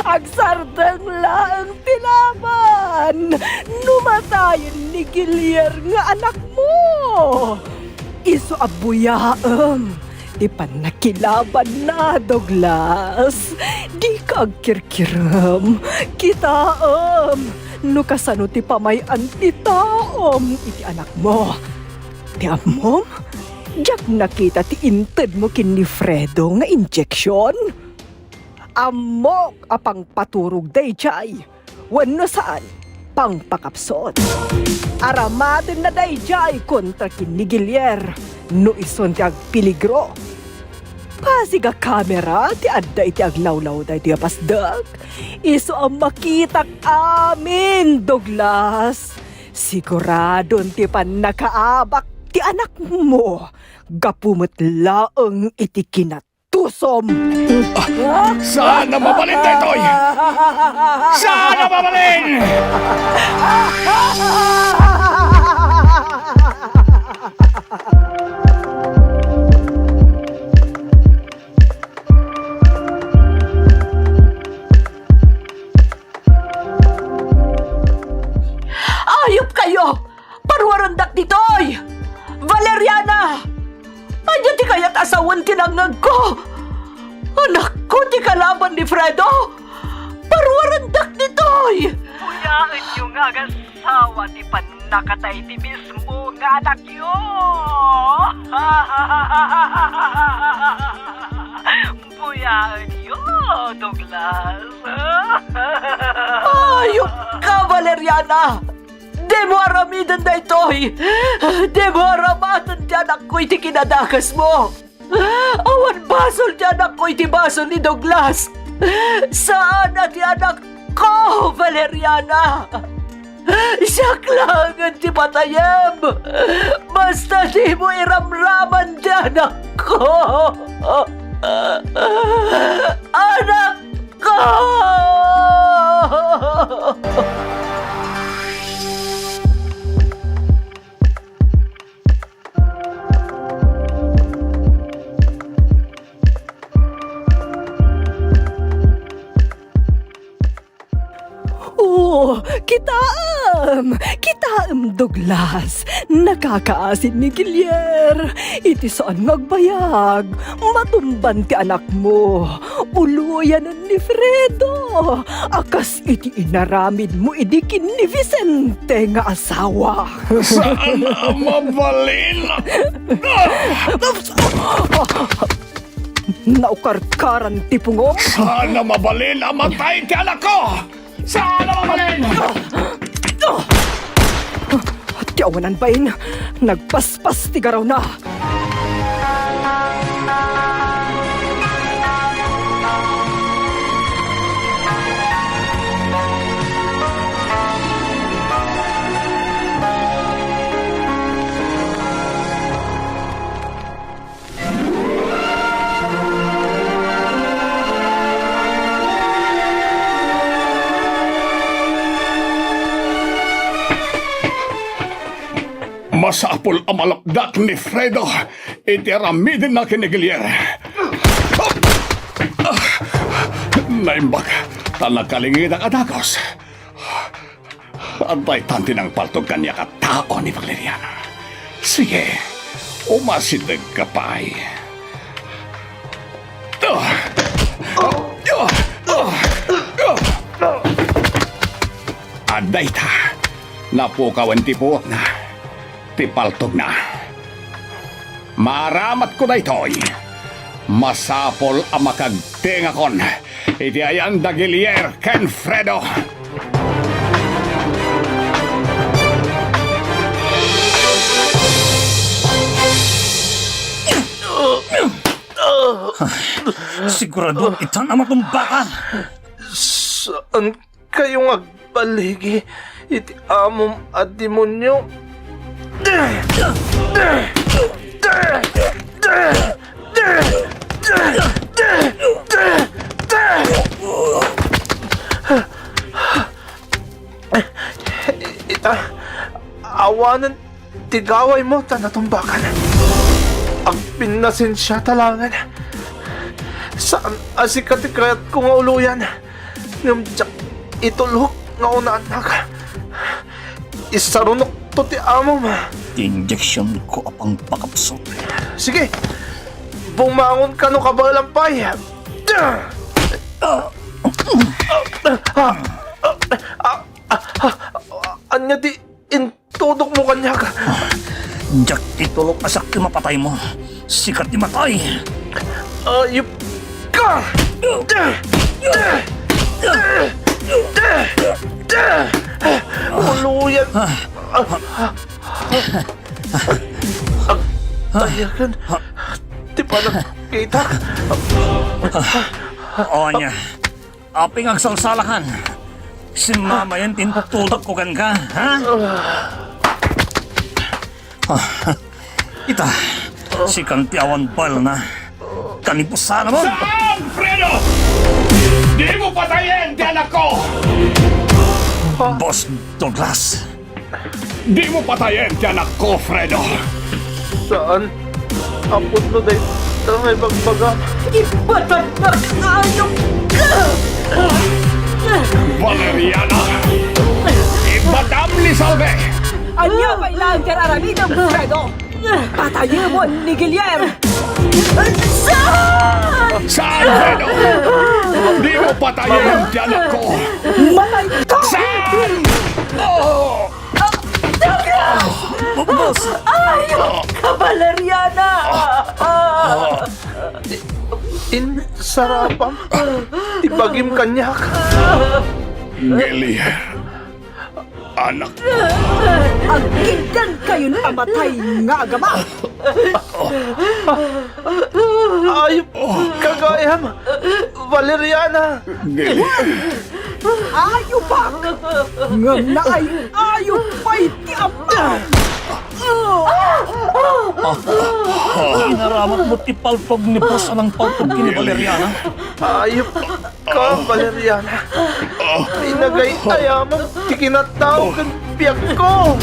Agsardeng laeng ti laban no matayen ni Guillier nga anakmo. Isu a buyaem ti pannakilabanna, Douglas. Dika agkirkirem. Kitaem no kasano ti pamay-an ti taom iti anakmo. Ti ammom, diak nakita ti intedmo ken ni Fredo nga injeksion. Ammok a pangpaturog daydiay, wenno saan, pangpakapsut. Aramatenna daydiay kontra ken ni Guillier no isun ti agpeligro. Pasig a kamera ti adda iti aglawlaw daytoy a pasdek. Isu a makitak amin, Douglas. Siguradon ti pannakaabak ti anakmo gapu met laeng iti kinatusom. Saan a mabalin daytoy! Saan a mabalin! Ayupkayo! Paruarendak ditoy! Valeriana! Ania ti kayat a sawen ti nangngegko? Anakko ti kalaban ni Fredo! Paruarendak ditoy! Buyaenyo nga agassawa ti pannakatay ti mismo nga anakyo! Buyaenyo, Douglas! Ayupka, Valeriana! Dimo aramiden daytoy! Dimo aramaten ti anakko iti kinadakesmo! Awan basol ti anakko iti basol ni Douglas! Saan a ti anakko, Valeriana! Siak laengen ti patayem! Basta dimo iramraman ti anakko! Anakko! Oh, kitaem! Kitaem, Douglas! Nakakaasin ni Guillier! Iti saan nga agbayag, matumban ti anakmo! Uloyanen ni Fredo a kas iti inaramidmo idi ken ni Vicente nga asawa. Saan a mabalin? Naukarkaran ti pungom. Saan a mabalin a matay ti anakko? Saan a mabalin? Ti awanan bain, nagpaspas ti garawna. Masapul a malapdak ni Fredo iti aramidenna ken ni Guillier. Naimbag ta nagkalingidak a dagus. Daytan ti nangpaltog kaniak a tao ni Valeriana. Sige, umasidegka pay. Adda ita, napukawen ti puotna, ti paltogna. Maaramatko daytoy. Masapul a makagtengakon iti ayan da Guillier ken Fredo. Sigurado ita a matumbaka. Saan kayo nga agbaligi iti amom a demonio. Ita, awanen ti gawaymo ta natumbakan. Agpinnasensiata laengen. Saan a sika ti kayatko nga uloyan, ngem diak itulok nga unaannak. Isarunokto ti amom. Ti injeksionko a pangpakapsut. Sige, bumangon kano kabaelan pay. Ania ti intudokmo kaniak? Diak itulok a siak ti mapataymo. Sika ti matay. Ayup ka! Uloyan. Agtayagan ti panagkita. Ania? Apay nga agsalsalakan? Simmamayen ti intudokko kenka, ha? Ah, ita, sikan ti awan baelna. Kanibusanamon! Saan, Fredo? Dimo patayen ti anakko! Boss Douglas, dimo patayen ti anakko, Fredo. Saan a pudno dayta nga ibagbagam. Ipatannak, ayup ka! Valeriana! Ipatam ni Salve! Ania pay laeng ti ar-aramidem, Fredo? Patayemon ni Guillier! Saan? Saan, Fredo? Dimo patayen ti anakko! Matay ka! Saan? Oh! Douglas! Boss! Ayup ka, Valeriana! Insarapam ti bagim kaniak. Guillier, anak. Agiddankayon a matay nga agama! Ayup ka gayam, Valeriana! Guillier. Ayupak! Ngem naay-ayup pay ti Ama! Inaramatmo ti palpog ni boss a nangpalpog ken ni Valeriana. Ayup ka, Valeriana. Pinagay-ayamam ti kinatao ken biagko.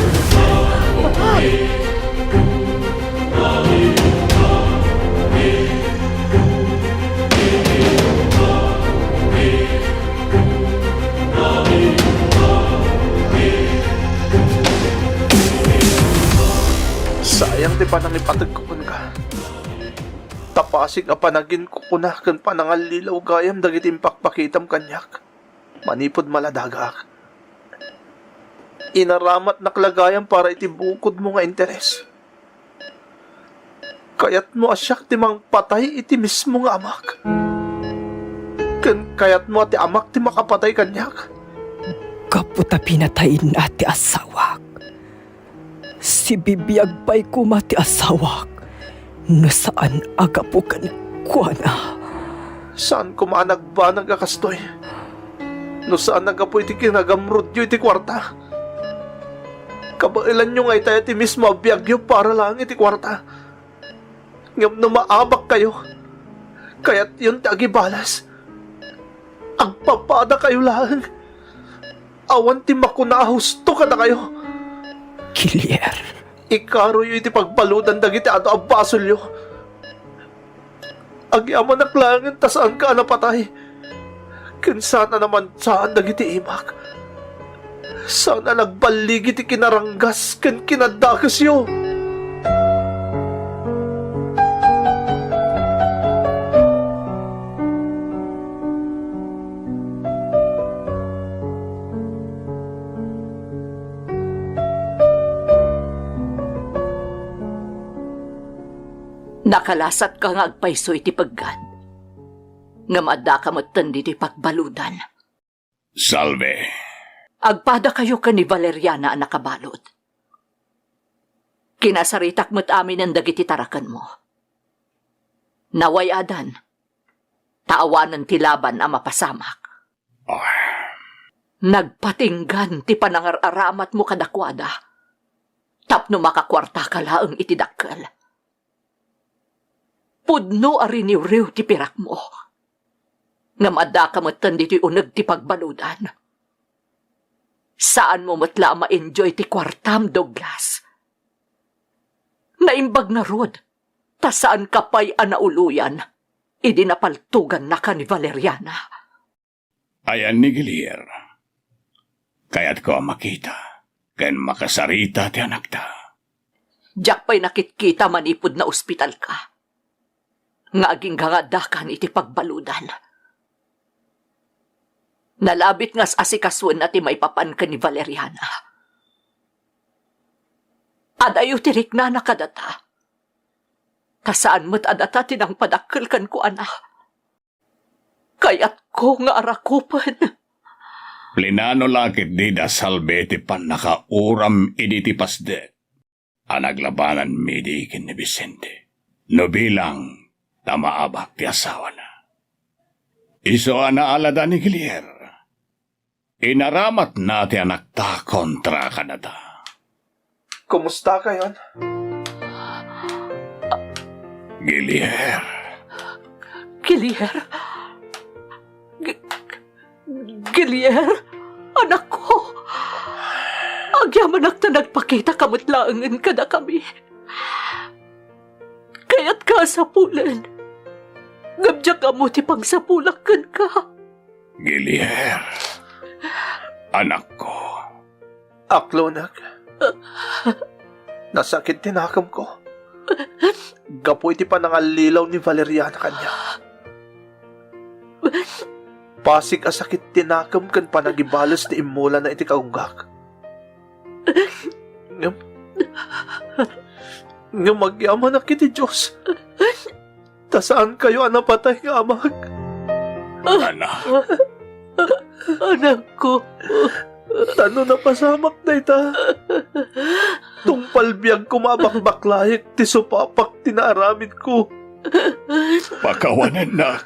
Sayang ti panangipategko kenka. Ta pasig a panaginkukuna ken panangallilaw gayam dagiti impakpakitam kaniak manipud maladagaak. Inaramatnak la gayam para iti bukodmo nga interes. Kayatmo a siak ti mangpatay iti mismo nga amak? Ken kayatmo a ti amak ti makapatay kaniak? Gapu ta pinatayna ti asawak, sibibiag pay koma ti asawak no saan a gapu kenkuana. Saan koma a nagbanag a kastoy no saan a gapu iti kinagamrudyo iti kuarta. Kabaelanyo nga itaya ti mismo a biagyo para laeng iti kuarta. Ngem no maabakkayo, kayatyon ti agibales. Agpapadakayo laeng. Awan ti makuna a husto kadakayo. Guillier. Ikaroyo iti pagbaludan dagiti adu a basolyo. Agyamanak laengen ta saanka a napatay, ken saan a namansaan dagiti imak. Saan a nagballigi ti kinaranggas ken kinadakesyo. Nakalasatka nga agpayso iti peggad, ngem addaka metten ditoy pagbaludan. Salve. Agpadakayo ken ni Valeriana a nakabalud. Kinasaritak met aminen dagiti tarakenmo. Naway-adan, ta awanen ti laban a mapasamak. Ah. Nagpatinggan ti panangar-aramatmo kadakuada tapno makakuartaka laeng iti dakkel. Pudno a riniwriw ti pirakmo. Ngem addaka metten ditoy uneg ti pagbaludan. Saanmo met la a ma-enjoy ti kuartam, Douglas. Ta imbag ngarud, ta saanka pay a nauloyan idi napaltogannaka ni Valeriana. Ayan ni Gilier. Kayatko a makita ken makasarita ti anakta. Diak pay nakitkita manipud naospitalka. Nga agingga nga addakan iti pagbaludan. Nalabit nga as-asikasoenna ti maipapan ken ni Valeriana. Adayo ti riknana kadata. Ta saan met a data ti nangpadakkel kenkuana. Kayatko nga arakupen. Plinano la ketdi da Salvi ti pannakauram idi ti pasdek a naglabananmi idi ken ni Vicente, no bilang ta maabak ti asawana. Isu a naalada ni Gilier, inaramatna ti anakta kontra kadata. Kumustakayon? Gilier. Gilier? Gi-, Gilier, anakko, agyamanak ta nagpakitaka met laengen kadakami. Kayatka a sapulen, ngem diak ammo ti pagsapulak kenka. Gilier, anakko. Aklonek, nasakit ti nakemko gapu iti panangallilaw ni Valeriana kaniak. Pasig a sakit ti nakem ken panagibales ti immulana iti kaunggak. Ngem, ngem agyamanak iti Dios, ta saankayo a napatay nga amag. Anak. Anakko. Ta no napasamak dayta, tungpal biag koma a bakbaklaek ti supapak ti naaramidko. Pakawanennak,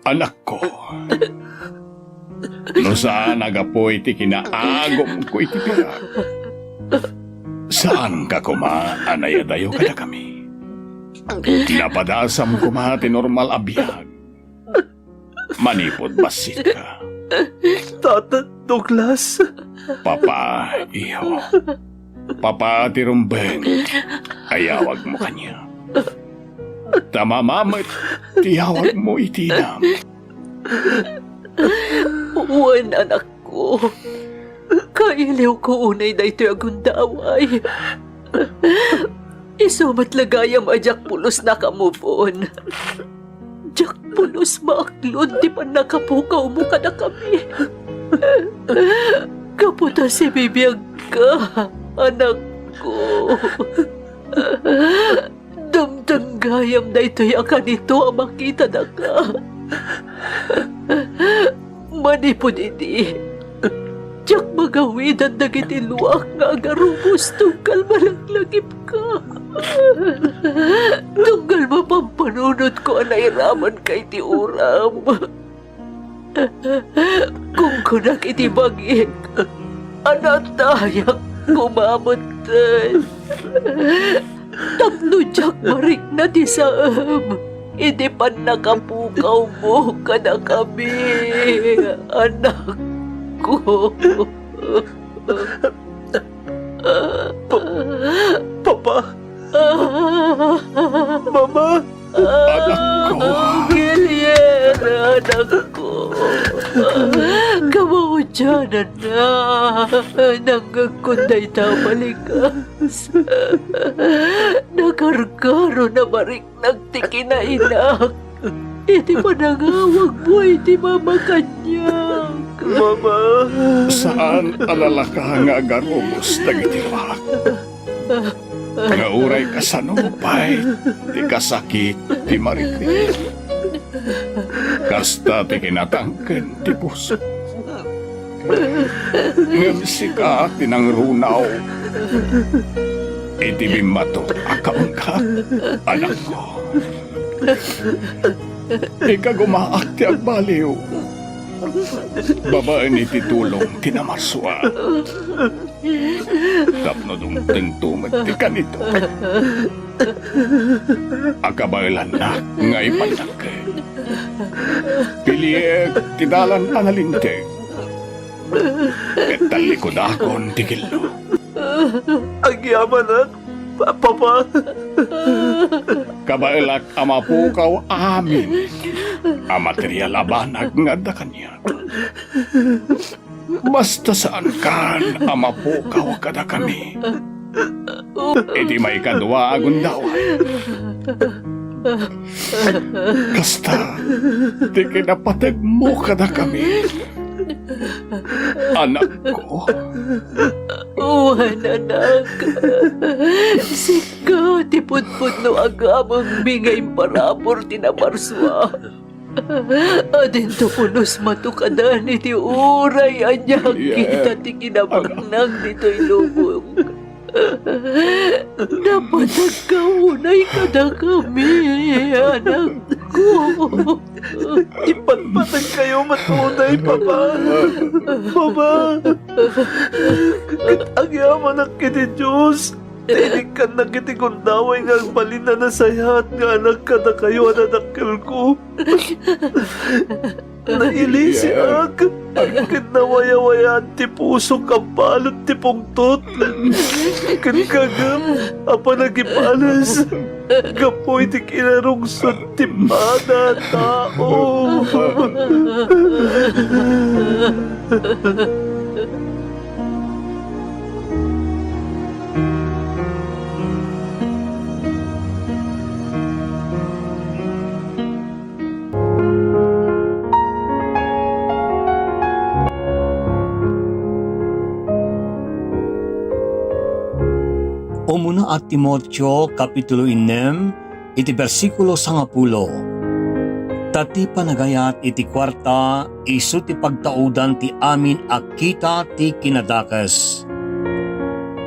anakko. No saan a gapu iti kinaagumko iti biag, saanka koma a nayadayo kadakami. Napadasam koma ti normal a biag. Manipud bassitka. Tata Douglas. Papa, iho. Papa ti rumbeng. Ayawagmo kaniak. Ta mama met ti yawagmo iti inam. Wen, anakko. Kailiwko unay daytoy a gundaway. Isu met la gayam a diak pulos naka-move on. Diak pulos maaklod ti pannakapukawmo kadakami. Gapu ta sibibiagka, anakko. Dumdum gayam daytoy a kanito a makitadaka. Manipud idi, diak magawidan dagiti luak nga agarubos tunggal malaglagipka. Tunggal mapampanunotko a nairamanka iti uram. Kunkunak iti bagik a natayak koma metten tapno diak marikna ti saem iti pannakapukawmo kadakami, anakko. Pa-, Papa. Mama. Anakko. Gilier, anakko. Kamaudiananna. Nangngegkon dayta a malikas. Nagargarona marik- nagtikina inak iti panangawagmo iti mama kaniak. Mama. Saan a lalaka nga agarubos dagiti ruak. Nga uray kasano pay ti kasakit ti marikrikrik. Kasta ti kinatangken ti puso. Ngem sika ti nangrunaw iti bimmato a kaungkat, anakko. Ikagumaak ti agbaliw babaen iti tulong ti namarsua. Tapno dumtengto met ti kanito a kabaelannak nga ipannakket. Piliek ti dalan a nalinteg, ket tallikodakon ti kello. Agyamanak, Pa-, Papa. Kabaelak a mapukaw amin a material a banag nga adda kaniak. Basta saankan a mapukaw kadakami iti maikadua a gundaway. Kasta ti kinapategmo kadakami, anakko. Wen, anak. Sika ti pudpudno a gamengmi nga imparabur ti namarsua. Adinto punos matukadan iti uray ania a kita ti kinabaknang ditoy lubong. Napatagka unay kadakami, anakko. Ipatpatagkayo met unay, Papa. Papa, ket agyamanak iti Dios, ta inikkannak iti gundaway nga agbalin a nasayaat nga anak kadakayo a nadakkelko. Nailisiak ket nawayawayaan ti pusok a balud ti pungtot ken kagem a panagipales gapu iti kinarungsod ti pada a tao. Umuna a Timoteo, Kapitulo ennem, iti bersikulo sangapulo. Ta ti panagayat iti kuarta, isu ti pagtaudan ti amin a kita ti kinadakes.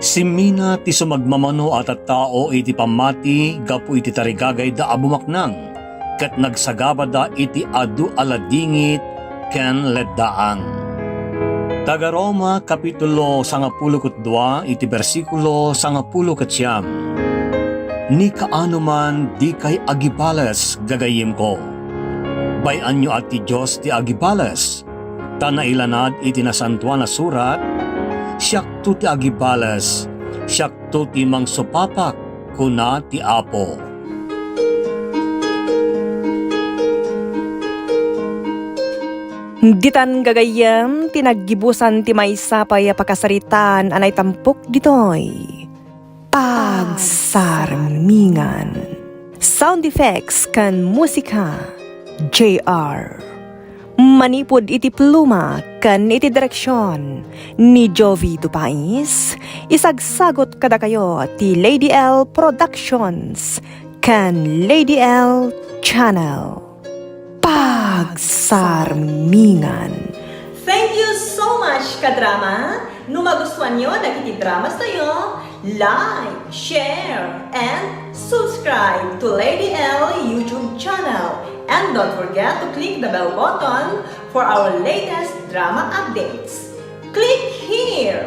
Simmina ti sumagmamano a tattao iti pammati gapu iti tarigagayda a bumaknang, ket nagsagabada iti adu a ladingit ken leddaang. Taga-Roma, Kapitulo sangapulo ket dua, iti bersikulo sangapulo ket siam. Ni kaano man dikay agibales, gagayyemko. Bay-anyo a ti Dios ti agibales, ta nailanad iti Nasantoan a Surat, "Siakto ti agibales, siakto ti mangsupapak," kuna ti Apo. Ditan gagayyem ti naggibusan ti maysa pay a pakasaritaan a naitampok ditoy Pagsarmingan. Sound effects ken musika, J R. Manipud iti pluma ken iti direksion ni Jovi Dupais, isagsagut kadakayo ti Lady L Productions ken Lady L Channel. Pagsarmingan. Thank you so much, kadrama. No magustuanyo dagiti dramas tayo, like, share, and subscribe to Lady L YouTube channel. And don't forget to click the bell button for our latest drama updates. Click here